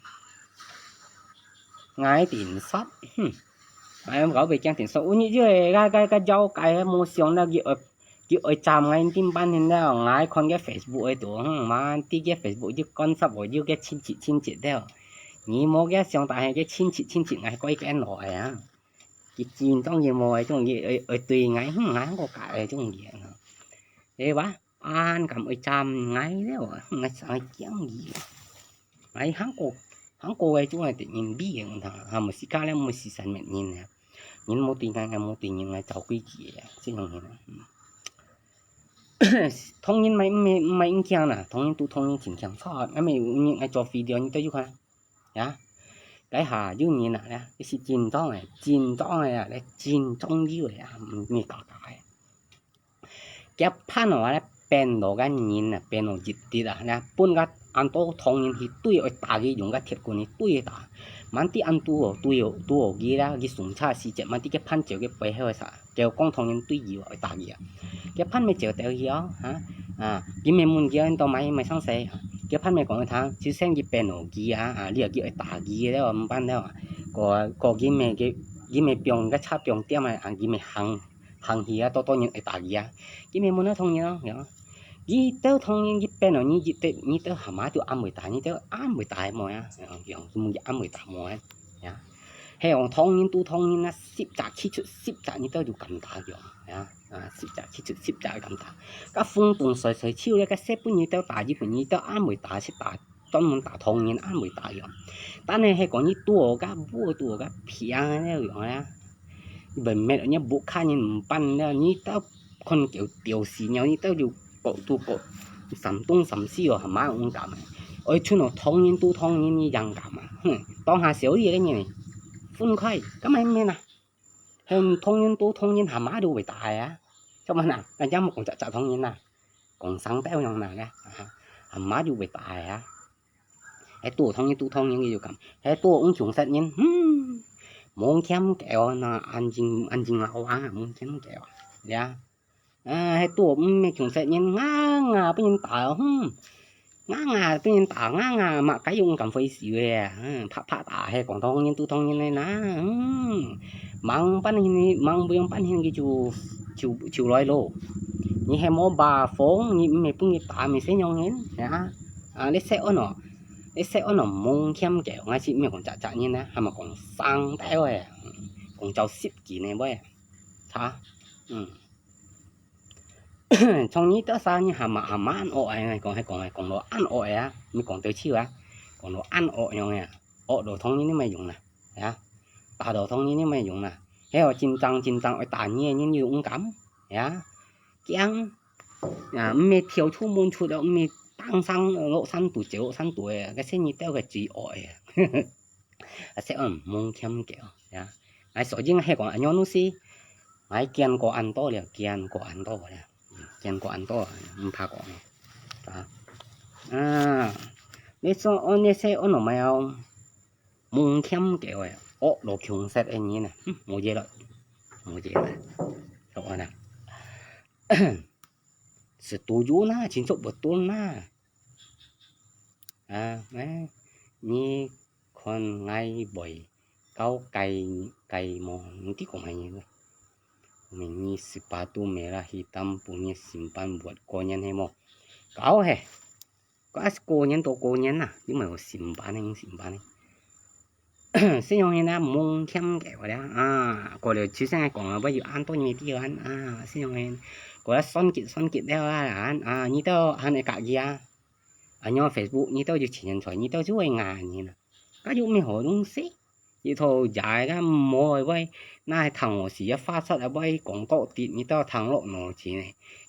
Ngai tin sat. Hmm. Ngai am gao bei kiang tin sat. Uni je ga ga ga jau kai mo siong na gi oi gi oi cham ngai tin ban hin da ngai kon ge Facebook oi tu. Hmm. Man ti ge Facebook ju kon sap oi ju ge chin chi chin chi da. Ni mo ge siong ta he ge chin chi chin chi ngai koi ge no ai a. Ki chin tong ye mo ai chung ye oi oi tui ngai hmm ngai ko kai ai chung ye. Ê ba. An kam oi cham ngai leo, ngai sa ngai kiang yi. Ngai hang ko, hang ko ai chung ai te nyin bi ang ta, ha mo si ka leo mo si san met nyin ya. Nyin mo ti ngai, ngai mo ti nyin ngai chao kui ki ya, si nong nyin. Thong nyin mai mai mai ing kiang na, thong nyin tu thong nyin chin kiang sa, ngai mai nyin ngai cho video nyin ta yu ka. Ya. Cái ha yu nyin na ya, cái si chin tong ai, chin tong ai ya, cái chin tong yu ya, mi ka ka ai. Kiap phan oi pen lo gan nyin a pen lo jit tit a na pun gat an to thong nyin hi tui oi ta gi yung gat thiet kun hi tui ta. Man ti an tu o tui o tu o gi la gi sung cha si chet man ti kiap phan chiu gi pei heo sa. Kiap kong thong nyin tui yi oi ta gi a. Kiap phan me chiu teo hi o ha. A gi me mun gi an to mai mai sang se. Kiap phan me kong thang chiu sen gi pen lo gi a a li a gi oi ta gi le o mban le o. Ko ko gi me gi gi me piong gat cha piong tiam a gi me hang. Hang hi a to to nyin ai ta gi a. Gi me mun a thong nyin a ya. Gi teo thong nyin gi pen o nyi gi te nyi teo ha ma tu am oi ta nyi teo am oi ta mo ya. Ya, ya, mu gi am oi ta mo ya. Ya. He ong thong nyin tu thong nyin a sip cha chi chu sip cha nyi teo du kam ta yo. Ya. A sip cha chi chu sip cha kam ta. Ka phung tung soi soi chiu le ka se pu nyi teo ta gi pu nyi teo am oi ta si ta. Ton mun ta thong nyin an oi ta yo. Ta ne he ko nyi tuo ga bu tuo ga piang ne yo ya. Bai met nyi bu kha nyin mpan ne nyi ta kon kiu tiu si nyo nyi ta yu ko tu ko. Sam tung sam si yo ha ma ung kam. Oi chun o thong nyin tu thong nyin nyi yang kam. Hm. Tong ha siu ye ne. Phun khai. Ka mai me na. Hem thong nyin tu thong nyin ha ma du bai ta ya. Cho ma na. Ka jam kong cha cha thong nyin na. Kong sang teo yong na ya. Ha ma du bai ta ya. He tu thong nyin tu thong nyin yu kam. He tu ung chung set nyin. Hmm. Mong kiam keo na an jing an jing la wa mong kiam keo. Ya. A he tu ung me chung set nyin nga nga pu nyin ta. Hmm. Nga nga pu nyin ta nga nga ma kai yung kam fei si we. Hmm. Pha pha ta he kong thong nyin tu thong nyin ne na. Hmm. Mang pan hin mang bu yong pan hin ki chu chu chu loi lo. Ni he mo ba phone ni me pu nyin ta me se nyong nyin. Ya. A le se ono. Ê, se ono mong kiam keo, ngai si mi kong cha cha nyin na, ha ma kong sang tai oi, kong chau sip ki ne bai, cha, um. Chong nyi teo sa nyi ha ma ha ma an o ai ngai kong hai kong hai kong lo an o ai a, mi kong teo chiu a, kong lo an o yong a, o lo thong nyi ni mai yung na, ya, ta lo thong nyi ni mai yung na, he o chin chang chin chang oi ta nyi nyi yu ung kam, ya, kiang. A, mme thiau chu mun chu leo, mme tang sang lo san tu, chiu lo san tu e, ka se nyi teo ka chi o e. A se on mong kiam keo, ya. Ai so jing he kong a nyo nu si. Ai kian ko an to leo, kian ko an to leo. Kian ko an to, mpha ko ne. Ta. A, ne so on ne se on no mai ao. Mong kiam keo e, o lo kiung set e nyi na. Hm, mo je lo. Mo je lo. Lo na. Setuju na, chin chok betul na. A, eh, ni kon ngai boi. Kau kai kai mo, nti ko mai ni. Mini sepatu merah hitam punya simpan buat kau nyan he mo. Kau he. Kau as kau nyan to kau nyan na. Ni mai simpan ni simpan ni. 細羊仔啊，毋好欠佢个啊，過了就像𠊎講啊，會有恁多人知啊，細羊仔，過了算計算計了啊，啊，你兜還會客氣啊，啊，你Facebook，你兜有錢財，你兜就會𠊎人啊，該又毋係好東西，一頭野个無會，那係聽我時啊，發sad啊，會講到底，你兜聽落腦筋呢，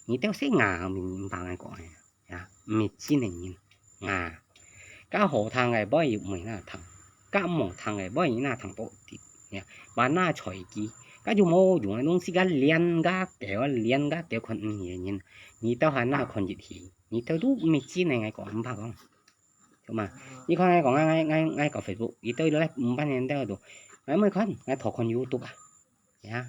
你兜識𠊎，明白𠊎講个。 呀，毋係真个人啊。該好聽个會有麼人聽，該無聽个會有人聽到底。呀，還那隨機，該就無用个東西，該練該狗啊，練該狗看毋起个人，你兜還那看入去，你兜都毋係真个，𠊎講毋怕講。著嘛？你看𠊎講，𠊎𠊎𠊎𠊎搞Facebook，你兜來五百年代都，𠊎毋看，𠊎偷看YouTube啊。 呀，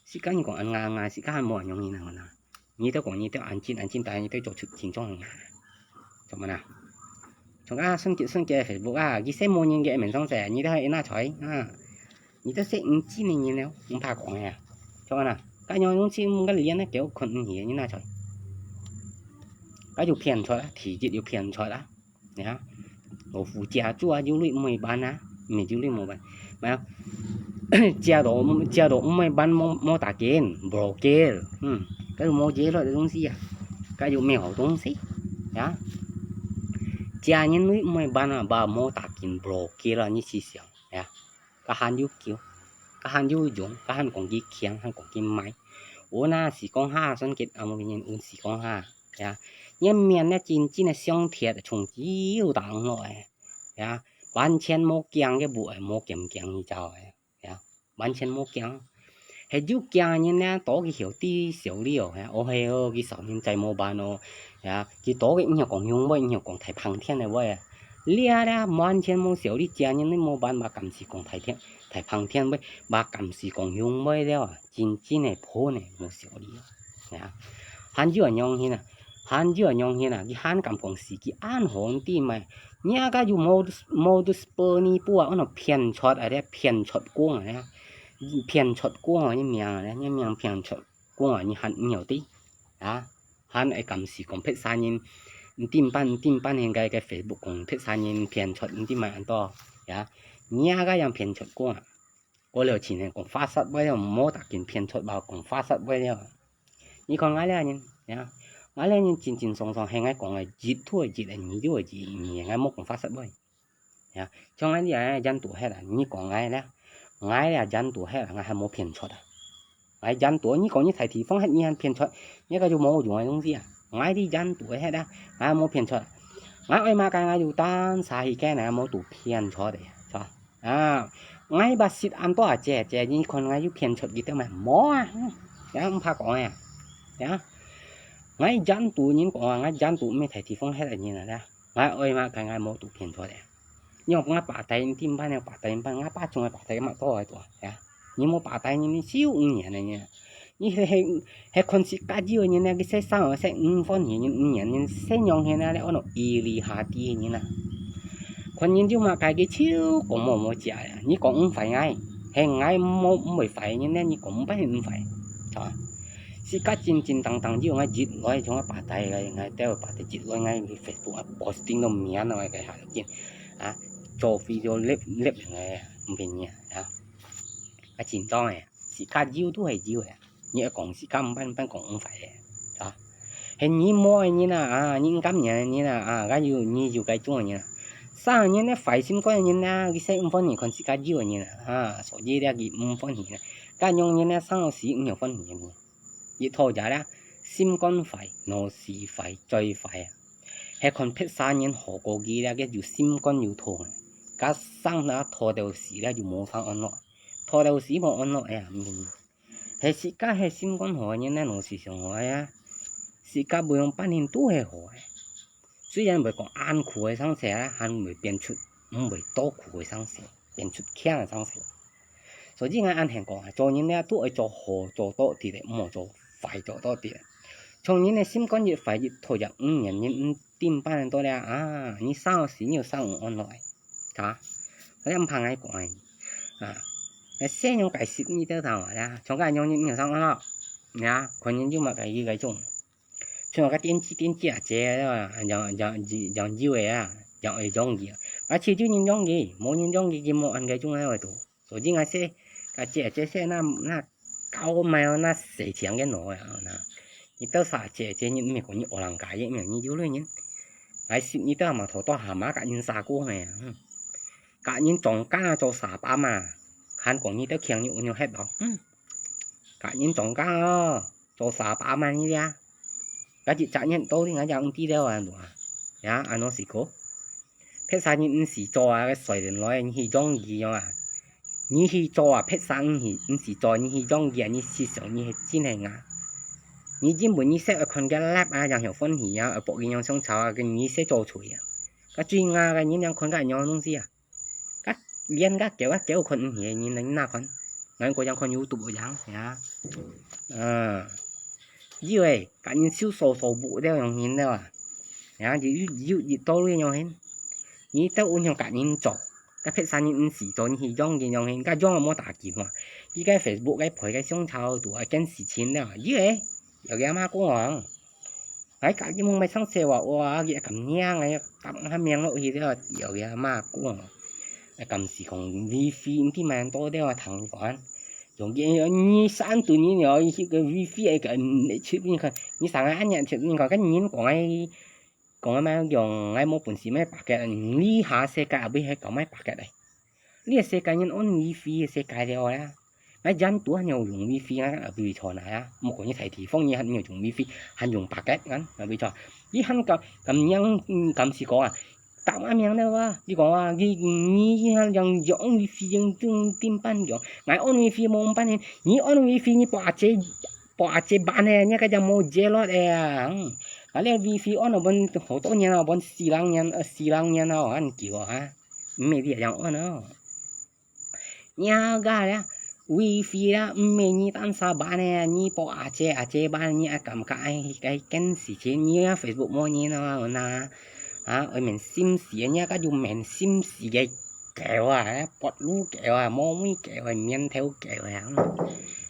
自家人講恁𠊎恁𠊎，自家還無恁樣人啊，你兜講你兜恁真恁真，但你兜做出真正个啊，做麼啦？從啊，算計算計Facebook啊，佢識無人个面上勢，你兜還拿出來啊？你兜識毋真个人了，毋怕講个啊？做麼啦？該樣用錢个練个，叫看毋起个人拿出來，該就騙出啊，第一就騙出啊。 呀，老虎食豬啊，有鐳毋會斑啊，毋係有鐳無斑，嘛，食到食到毋會斑，無無打緊，broken，嗯，該就無結論个東西啊，該就無好東西，呀，食人鐳毋會斑啊，吧無打緊broken啦，你試想，呀，該還有救，該還有用，該還講佢強，還講佢歹，我那時講下，算計啊，無人，我時講下。 呀，你面呢真真个像鐵，從只有打落个，呀，完全無驚个，無無驚驚去走个，呀，完全無驚。係有驚个人呢，多佢曉得笑你哦，呀，哦係哦，佢少年仔無辦哦，呀，佢多个你又講凶話，你又講大風天个話啊，你啊你啊，完全無笑你，驚人你無辦法，敢時講大天大風天話，嘛敢時講凶話了啊。 真真个破呢，無笑你啊。呀，還有恁樣形啊，還有恁樣形啊，佢還敢講自家恁好知嘛？你啊，該有modus modus ponibus啊，安到騙出啊，這騙出光啊，騙出光啊，你名啊，你名騙出光啊，你還毋曉得啊？還會敢時講別儕人，毋知半毋知半，應該个Facebook講別儕人騙出，毋知嘛恁多呀？你啊，該樣騙出光啊！ 過了錢呢，講發煞話了，無打緊騙出吧，講發煞話了。你看𠊎這人，呀，𠊎這人真真常常係𠊎講个，一就係一，二就係二，𠊎無講發煞話。呀，像𠊎這人煙都忒啊，你講𠊎咧，𠊎這煙都忒啊，𠊎還無騙出啊。𠊎煙都，你講你在地方忒，你還騙出，你該就無用个東西啊。𠊎這煙都忒啊，𠊎還無騙出。𠊎愛麼个，𠊎就單儕去揀，𠊎無都騙出个，係吧？ 啊，𠊎捌識恁多啊姐，姐，你看𠊎有騙出去對無？無啊，也毋怕講啊，呀。𠊎煙都人講啊，𠊎煙都毋係在地方忒个人啊，呀。𠊎愛麼个，𠊎無都騙出个。你講𠊎白帶，你知毋知呢？白帶，你知，𠊎白種个白帶，麼多个多，呀。你無白帶，你，你少五年个呢。 你係，係，係看自家有个人呢，佢識生个識毋歡喜人，毋願人，識樣个呢，你安到一里下地个人啊。看人就嘛，該个就講無無食呀，你講毋壞𠊎，係𠊎無，毋會壞人呢，你講毋辦法毋壞，係吧？自家真真當當有，𠊎一來從𠊎爸帶个，𠊎帶个爸帶一來，𠊎Facebook啊，posting到面啊，𠊎个下緊啊，做video live live个，毋便宜啊，啊，真當个。 自家有都係有个，你愛講自家毋辦，毋辦講毋壞个，啊。係你無个人啊，啊，你毋甘願个人啊，啊，該有，你有該種个人啊。生个人呢，壞心肝个人啊，佢識毋歡喜看自家有个人啊，啊，所以咧，佢毋歡喜呢。該樣人呢，生到死毋曉歡喜个人。一頭也咧，心肝壞，腦屎壞，嘴壞啊。係看別儕人好過佢咧，佢就心肝又痛啊。該生那拖到死咧，就無法安樂。 拖到死無安樂呀，毋係。係自家係心肝好个人呢，腦屎想好个呀。自家無用半天都係好个。雖然會講恁苦个生死啊，還會變出，毋會多苦个生死，變出強个生死。所以𠊎恁樣講啊，做人呢，都愛做好做到底个，毋好做壞做到底个。像人个心肝一壞，一拖入五年，人毋定半年到了啊，你生死你又生毋安樂个。 啊，你毋怕𠊎講个，啊，𠊎先用解釋你兜聽啊，像該樣你毋曉生安樂，呀，看人有麼个有該種，像該電子電子啊，這啊，養養養有个啊，養會養佢啊，啊，自家人用个，無人用个，佢無恁个種个愛多。所以𠊎說，啊，姐姐說那，那高買哦，那洗錢个喏啊，那。你到時姐姐，你毋係講你學人家个，毋係你有類人。𠊎識你到嘛，頭到下嘛，甲人殺過个啊，嗯。甲人莊家做沙巴嘛，還講你到強你有用黑包，嗯。甲人莊家哦，做沙巴嘛你呀。甲一隻人到底𠊎也毋知了啊，呀，安到時過。 別儕人毋使做啊，个衰人來，你去用佢樣啊。你去做啊，別儕毋去，毋使做，你去用佢啊，你思想你係真係啊。你因為你識愛看个lap啊，樣樣歡喜啊，愛博佢樣相吵啊，个你識做出啊。个最啱个，你樣看个樣東西啊。个連个狗啊狗看毋起个人，你哪看？𠊎个樣看YouTube樣，呀。嗯。以為，甲人手掃掃舞了樣形了啊。 呀，有，有，有道理樣形。你到有樣甲人做，甲別儕人毋使做，你去用佢樣形，甲用無打緊嘛。佢个Facebook个配个相吵度啊，見事情了。有誒，有个阿媽講啊，𠊎甲佢問買上車哇，哇，佢敢娘誒，答下名落去了，有个阿媽講，敢是講WiFi毋知買多了啊，聽講。用佢二三十年了，佢个WiFi个，嗯，出面看，你上个一年出面看，跟人講誒， 講个麼个用，𠊎無本事買paket，你下世界也會係搞買paket誒。你个世界人on WiFi个世界了啊。𠊎人都還有用WiFi，𠊎也會錯哪啊？莫講你在地方，你還有用WiFi，還用paket，𠊎也會錯。你還敢，敢樣，嗯，敢是講啊？答下名了啊？你講啊，你，你還用，用WiFi用，用頂班用，𠊎on WiFi無辦呢，你on WiFi你把這 把這辦呢，你个就無接落个啊。嗯，啊，這WiFi on了分好多年了，分四零年，呃，四零年了，恁久啊，毋係你樣on哦。你个咧，WiFi啦，毋係你單儕辦呢，你把阿姐阿姐辦，你愛感覺哎，該件事情，你啊Facebook無人啊，那，啊，外面心事，你个就面心事个 狗啊，發怒狗啊，毛尾狗啊，面頭狗啊，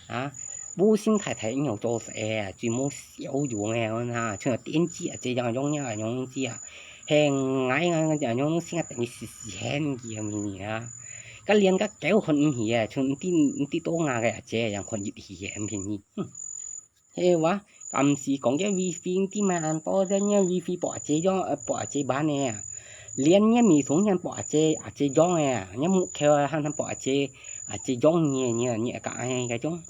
啊，無心太太有做事啊，最無笑容啊，啊，像電視啊，這樣用啊，用啊，係𠊎啊，用東西啊，等於死死很个啊，該連个狗看毋起啊，像你你到我个啊，這樣看入去啊，很便宜，哼。 係哇，敢是講个WiFi，你買恁多，這个WiFi博阿姐用，呃，博阿姐辦个啊。連个美團个博阿姐，阿姐用个啊，个木口啊，還還博阿姐，阿姐用个，你你个哎个種，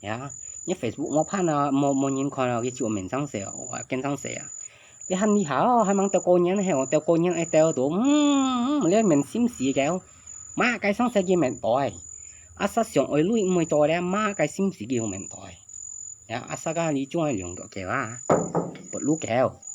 呀，你Facebook無辦啊，無無人看啊，佢就面上寫，哇，跟上寫啊。你還厲害哦，還吂到過年係哦，到過年愛到到，嗯，嗯，你面心事个哦，買个上寫个面袋，啊，實上愛鐳毋會做咧，買个心事个面袋。 呀，啊，啥个你種个龍角狗啊，不如狗，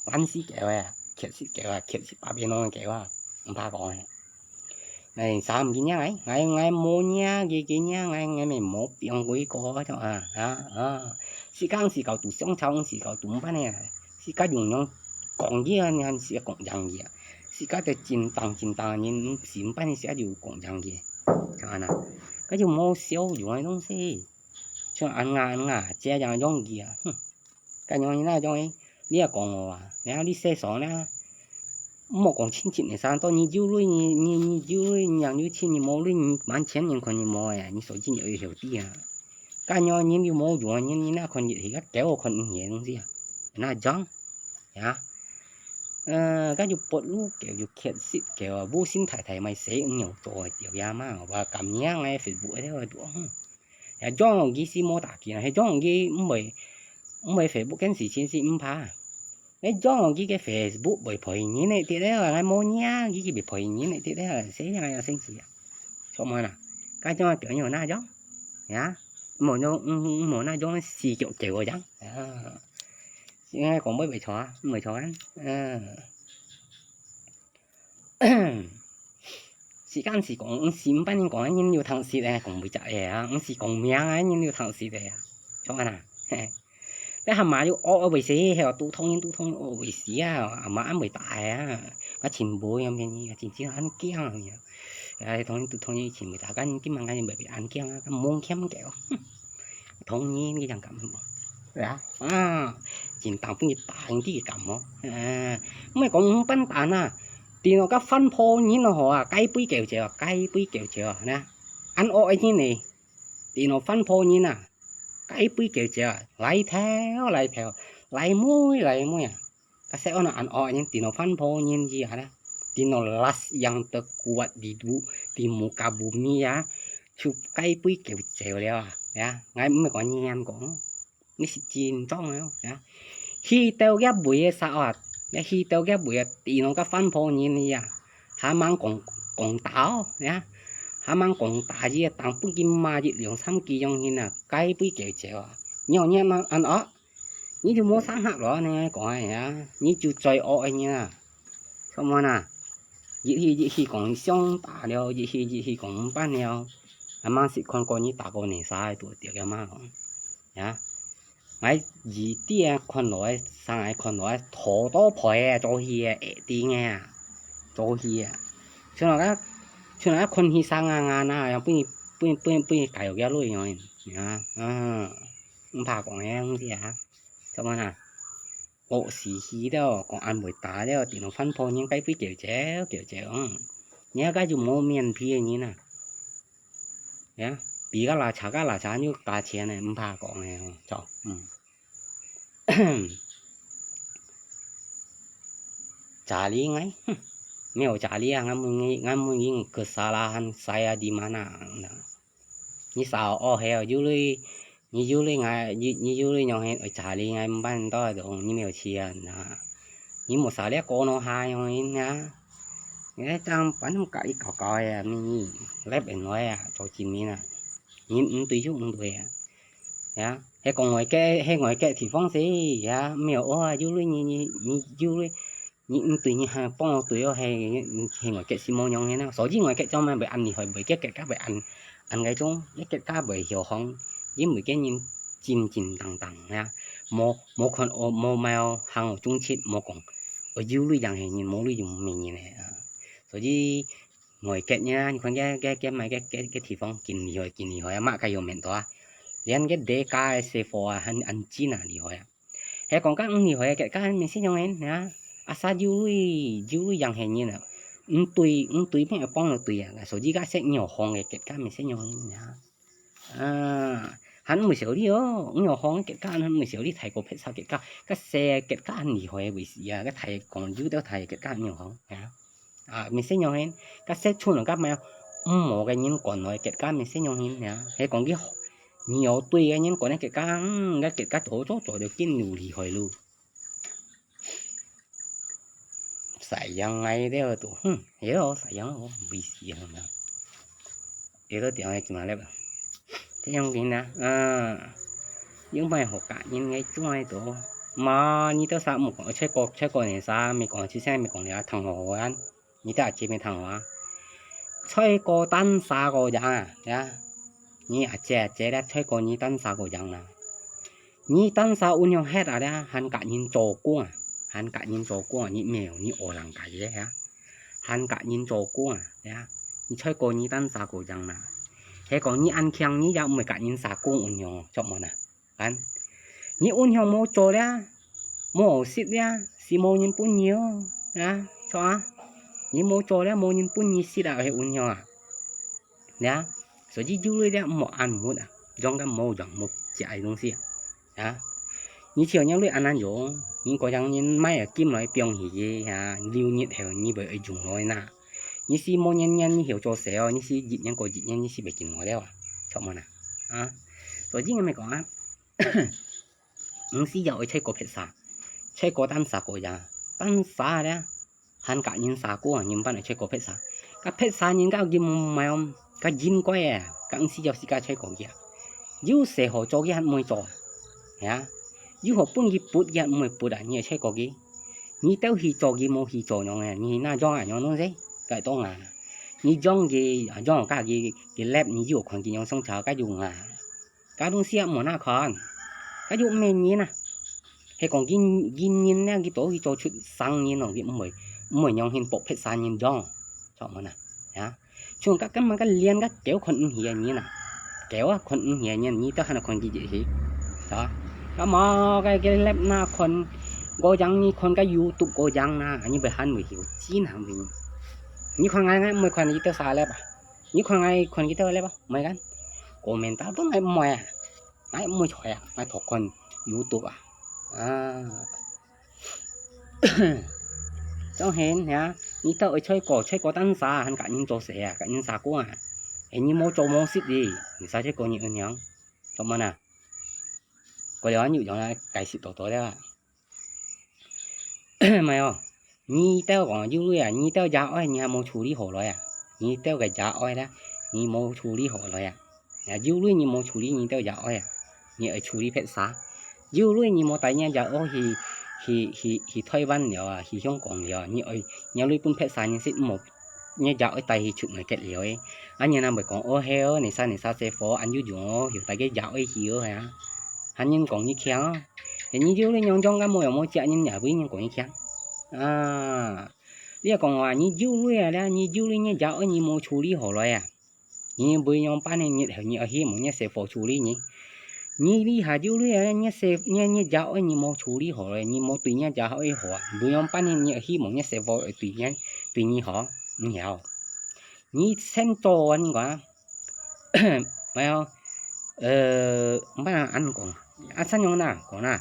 萬事狗啊，乞食狗啊，乞食八百弄个狗啊，毋怕講个。哎，三个娘哎，哎，哎，無娘个个娘哎，哎，咪無變鬼个就啊，啊，啊，自家毋使搞到相吵，毋使搞到毋辦个，自家用用講个啊，你還係講樣个啊，自家就真當真當个人，毋使毋辦个，自家就講樣个，就恁啊，該就無笑容个東西。 像恁啊恁啊，這樣容易啊，哼！該樣人啊樣誒，你也講我啊，然後你世上啦，莫講親戚个啥，到你有鐳，你你你有鐳，你也有錢，你無鐳，你萬千人看你無誒，你手機你有曉得啊。該樣人又無用，人人那看你係个狗看你个東西啊，那樣。 呀，呃，該就不如狗，就乞食狗啊，無心太太買死，毋用做个條呀嘛，話咁樣个Facebook个條个多，哼。呀，裝佢是無打緊啊，係裝佢毋會，毋會Facebook个事情是毋怕。你裝佢个Facebook會陪人个，對了，𠊎無影，佢會陪人个，對了，死人个生死啊。什麼啦？該種个狗有那種，呀，無那，嗯，無那種死狗狗个樣，呀。 應該講會袂錯啊，毋會錯啊。嗯。時間是講，毋係毋般人講，人有通識个，講袂着个啊，毋係講命个，人有通識个啊，像恁啊，嘿。你還嘛有學會死，係哦，肚痛人肚痛學會死啊，阿媽恁會打个啊，我全部樣便宜啊，真正恁驚啊，啊，當然肚痛人全部打，但今晚俺袂袂恁驚啊，敢罔欠个哦，哼。 同意你樣感覺無？係啊，啊，真當分佢打你感覺，啊，毋係講毋般打啊，電腦个番婆人啊，好啊，該杯狗酒啊，該杯狗酒啊，呢，恁惡个人呢，電腦番婆人啊，該杯狗酒啊，來頭，來頭，來尾，來尾啊，該細安啊，恁惡个人，電腦番婆人以後呢，電腦last yang terkuat di du-，di muka bumi啊，就該杯狗酒了啊，呀，𠊎毋係講人講。 你係真正个哦，呀。去到該位个時候啊，該去到該位个，電腦个番婆人呀，還吂講，講大哦，呀，還吂講大字，當分佢罵一兩三句樣形啊，該杯狗酒啊，你有你恁，恁惡，你就無生客咯，你講个呀，你就最惡个人啊，做麼啊？一去一去講相打了，一去一去講毋辦了，阿媽識看過你打過你啥个，多掉个嘛講。 呀，𠊎以前看落个，生个看落个，頭到背个，做戲个，一定个啊，做戲个。像那个，像那个看戲生啊，啊，那樣，分，分，分，分佢解藥个路樣，呀，嗯，毋怕講个，毋知啊，做麼啊？惡死去了，講恁會打了，電腦番婆人該杯狗酒，狗酒，嗯，你該就無面皮个人啊。 呀，比个拉茶个拉茶又加錢呢，毋怕講个哦，著，嗯。Cari ngai，哼，沒有cari啊，俺們，俺們已經kesalahan saya di mana，那。你少哦，還有有類，你有類ngai，你，你有類樣係cari ngai，毋辦到，你沒有錢啊，那。你無少了過腦下樣樣啊。 你正反正搞一搞搞个，你，你，left and right啊，做精明啊。人毋對就毋對啊。呀，係講外國，係外國地方勢，呀，沒有哦，有類你，你，你有類，你毋對，你還幫我對哦，係，係外國係無樣个啦。所以外國做麼會恁厲害，外國國家會恁，恁个種，一國家會曉防，因為个人真真當當呀，無，無看哦，無貓行哦，中七無講，哦，有類樣係人，無類樣係人个啊。 所以外國呢，你看該，該，該麼个，該，該地方真厲害，真厲害啊，麼个有名大啊。連該地下个師傅啊，還恁真啊厲害啊。係講該毋厲害个，該毋識樣人啊。啊，啥有類，有類樣係人啊，毋對，毋對，變會幫到對啊。所以該識牛行个，該毋識樣人啊。 啊，還毋會少你哦，你有行結家還毋會少你大個別儕結家，該細結家還厲害个位置啊，該大講有兜大結家你有行啊。啊，毋識樣形，該細村落該麼个，毋無个人管來結家毋識樣形啊，係講佢，你有對个人管个結家，嗯，該結家做做做就緊有厲害咯。 Sayang ngai dia tu. Hmm, ya, sayang aku busy ya. Itu tiang ai cuma lep. Tiang kena, ah, yung mai hok ka nyin ngai cuma itu. Mà你都啥毋講，出國，出國人啥，咪講，之前咪講了，同學啊，你都阿姐咪同學啊。出國單啥個人啊，呀？你阿姐，阿姐咧，出國你單啥個人啊？ 你單儕運用忒啊咧，還佮人做官，還佮人做官，你無，你學人家个啊，還佮人做官啊，你出國你單儕個樣啦。係講你恁強，你也毋會佮人儕官運用，著無啦？啊，你運用無做咧，無食咧，係無人分你哦，啊，著啊，你無做咧，無人分你食啊，係運用啊。 呀，所以有類咧，莫恁目啊，用个無用無價个東西啊。呀，你像樣類恁樣用，你个樣人買个金來放去个，呀，六日後你會用來呐。你係無年年你曉做事哦，你係一年過一年，你係袂見來了啊，著無啦？啊，所以𠊎咪講啊，毋係要愛出國別儕，出國單儕個呀，單儕咧。 還佮人儕過，人般來出國別儕。該別儕人該佢毋係，該人怪啊，該毋係要自家出國去啊。有事好做佢還毋會做啊，呀，有好分佢抔佢還毋會抔啊，你會出國去？你兜去做佢無去做樣个，你那樣啊，樣東西，該當啊。你樣佢，樣佢，佢，佢lep，你有看佢樣相吵，該有啊。 該東西啊，無哪看，該又毋係人啊。係講佢，佢人呢，佢都去做出生人咯，佢毋會，毋會樣形博別儕人樣，著無啦？呀，像該，該麼个連該狗看毋起个人啊，狗啊看毋起个人，你都還看佢一起，著？該麼个，該lep那看， Có giang你看个YouTube có giang na, như vậy hẳn會hiểu chính hàng vì. Như看ngai ngai mới看video xa lep à. Như看ngai看video lep à, mới kan. Komentar pun ngai mới à. Ngai mới chọi à, ngai thọ con YouTube à. À. Trong hên ya, như tao ở chơi có, chơi có tan xa, hẳn cả những trò xe à, cả những xa cũng à. Hên như mô trò mô xịt đi, như xa chơi có như ơn nhang. Trong mà nè. Có điều anh dụ dòng là cái xịt tổ tổ đấy à. Mày ồ, nyi teo kong yu lui à, nyi teo ya oi nyi ha mô chu li hổ loi à. Nyi teo cái ya oi đó, nyi mô chu li hổ loi à. Ya yu lui nyi mô chu li nyi teo ya oi à. Nyi oi chu li phet sa. Yu lui nyi mô tai nyi ya oi hi, hi, hi, hi Thái Văn liao à, hi Hong Kong liao à. Nyi oi, nyi lui pun phet sa nyi sit mô, nyi ya oi tai hi chụp người kết liao ấy. Anh nyi nam bởi kong ô heo, nị sa nị sa xe phó, anh yu yu ô, hiểu tai cái ya oi hi ơ hả. Hàn nhân kong nyi khiang. Thế nyi yu lui nhong jong cái mô ya mô chia nhân ya với nhân kong nyi khiang. À, lia kong à, nyi yu lui à, lia nyi yu lui nyi ya oi nyi mô chu li hổ loi à. Nyi bui nhong pan nyi, nyi, nyi ở hi mô nyi xe phó chu li nyi. Nyi li hà yu lui à, nyi xe, nyi, nyi ya oi nyi mô chu li hổ loi, nyi mô tùy nyi ya oi hổ. Bui nhong pan nyi, nyi ở hi mô nyi xe phó tùy nyi, tùy nyi hổ. Nyi hảo. Nyi sen cho anh quá. Mày ơi, ờ, bạn ăn con. À, sao nhong na, con na.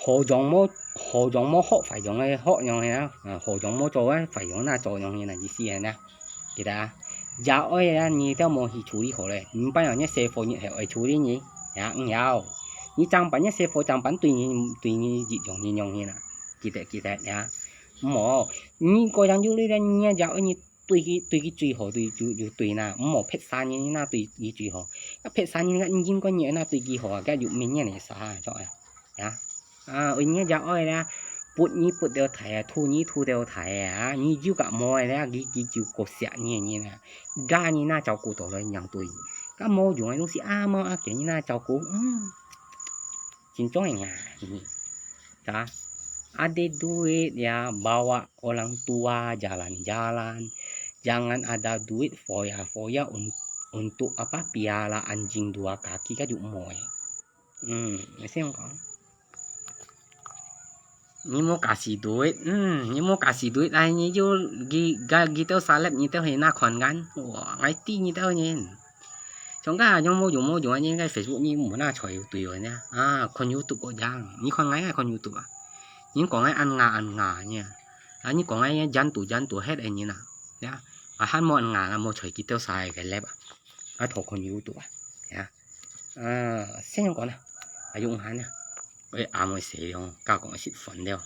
Họ dòng mô, họ dòng mô họ phải dòng ấy, họ nhong ấy na. À, họ dòng mô cho ấy, phải dòng na, cho nhong ấy na, ý思ấy na. Kì ta. Giá ơi á, nhi tao mô hì chú lý hổ lệ. Nhi bạn nhong nhé xe phổ nhị hẻo ấy chú lý nhi. Ya, ưng yao. Nhi chang bạn nhé xe phổ chang bạn tùy nhi, tùy nhi dị dòng nhi nhong nhi na. Kì tệ, kì tệ, ya. Mô, nhi có dòng chú lý ra nhi giá ơi nhi tùy kì, tùy kì truy hổ, tùy, tùy, tùy, tùy na. Mô phết xa nhi na tùy kì truy hổ. Á phết xa nhi na, nhi có nhi na tùy kì hổ, cái dụ mình nhé này xa, cho ya. Ya. À, ơi nhi giá ơi ra. Put nhi put đều thải, thu nhi thu đều thải, à. Nhi dụ cả mô ra, kì, kì dụ có xạ nhi nhi na. Gà nhi na cháu cô tổ rồi nhang tùy. Các mô dụ ai dòng xí á mô á kiểu nhi na cháu cô. Ừm. Chính trong ngà nhi. Ta, ada duit ya bawa orang tua jalan-jalan. Jangan ada duit foya-foya un-, untuk apa piala anjing dua kaki ka duk moy. Hmm, mesti kong. Nyi mô kasih duit, hmm, nyi mô kasih duit ai nyi yu gi, ga, gi teo salep nyi teo hena khon kan. Wah, ngai ti nyi teo nyin. Chong ka nyong mô yung mô yung anh cái Facebook nhi mô na chọi YouTube rồi nha. À, con YouTube có giang. Nhi con ngay con YouTube à. Nhi có ngay ăn ngà ăn ngà nha. À, nhi có ngay dán tủ dán tủ hết anh nhi nè. Nha. À, han mô ăn ngà là mô chọi kì tiêu sai cái lep à. À, thổ con YouTube à. Nha. À, xem con nè. À, dùng han nha. Ê, à, mô sẽ dùng. Cả con sẽ phản đeo.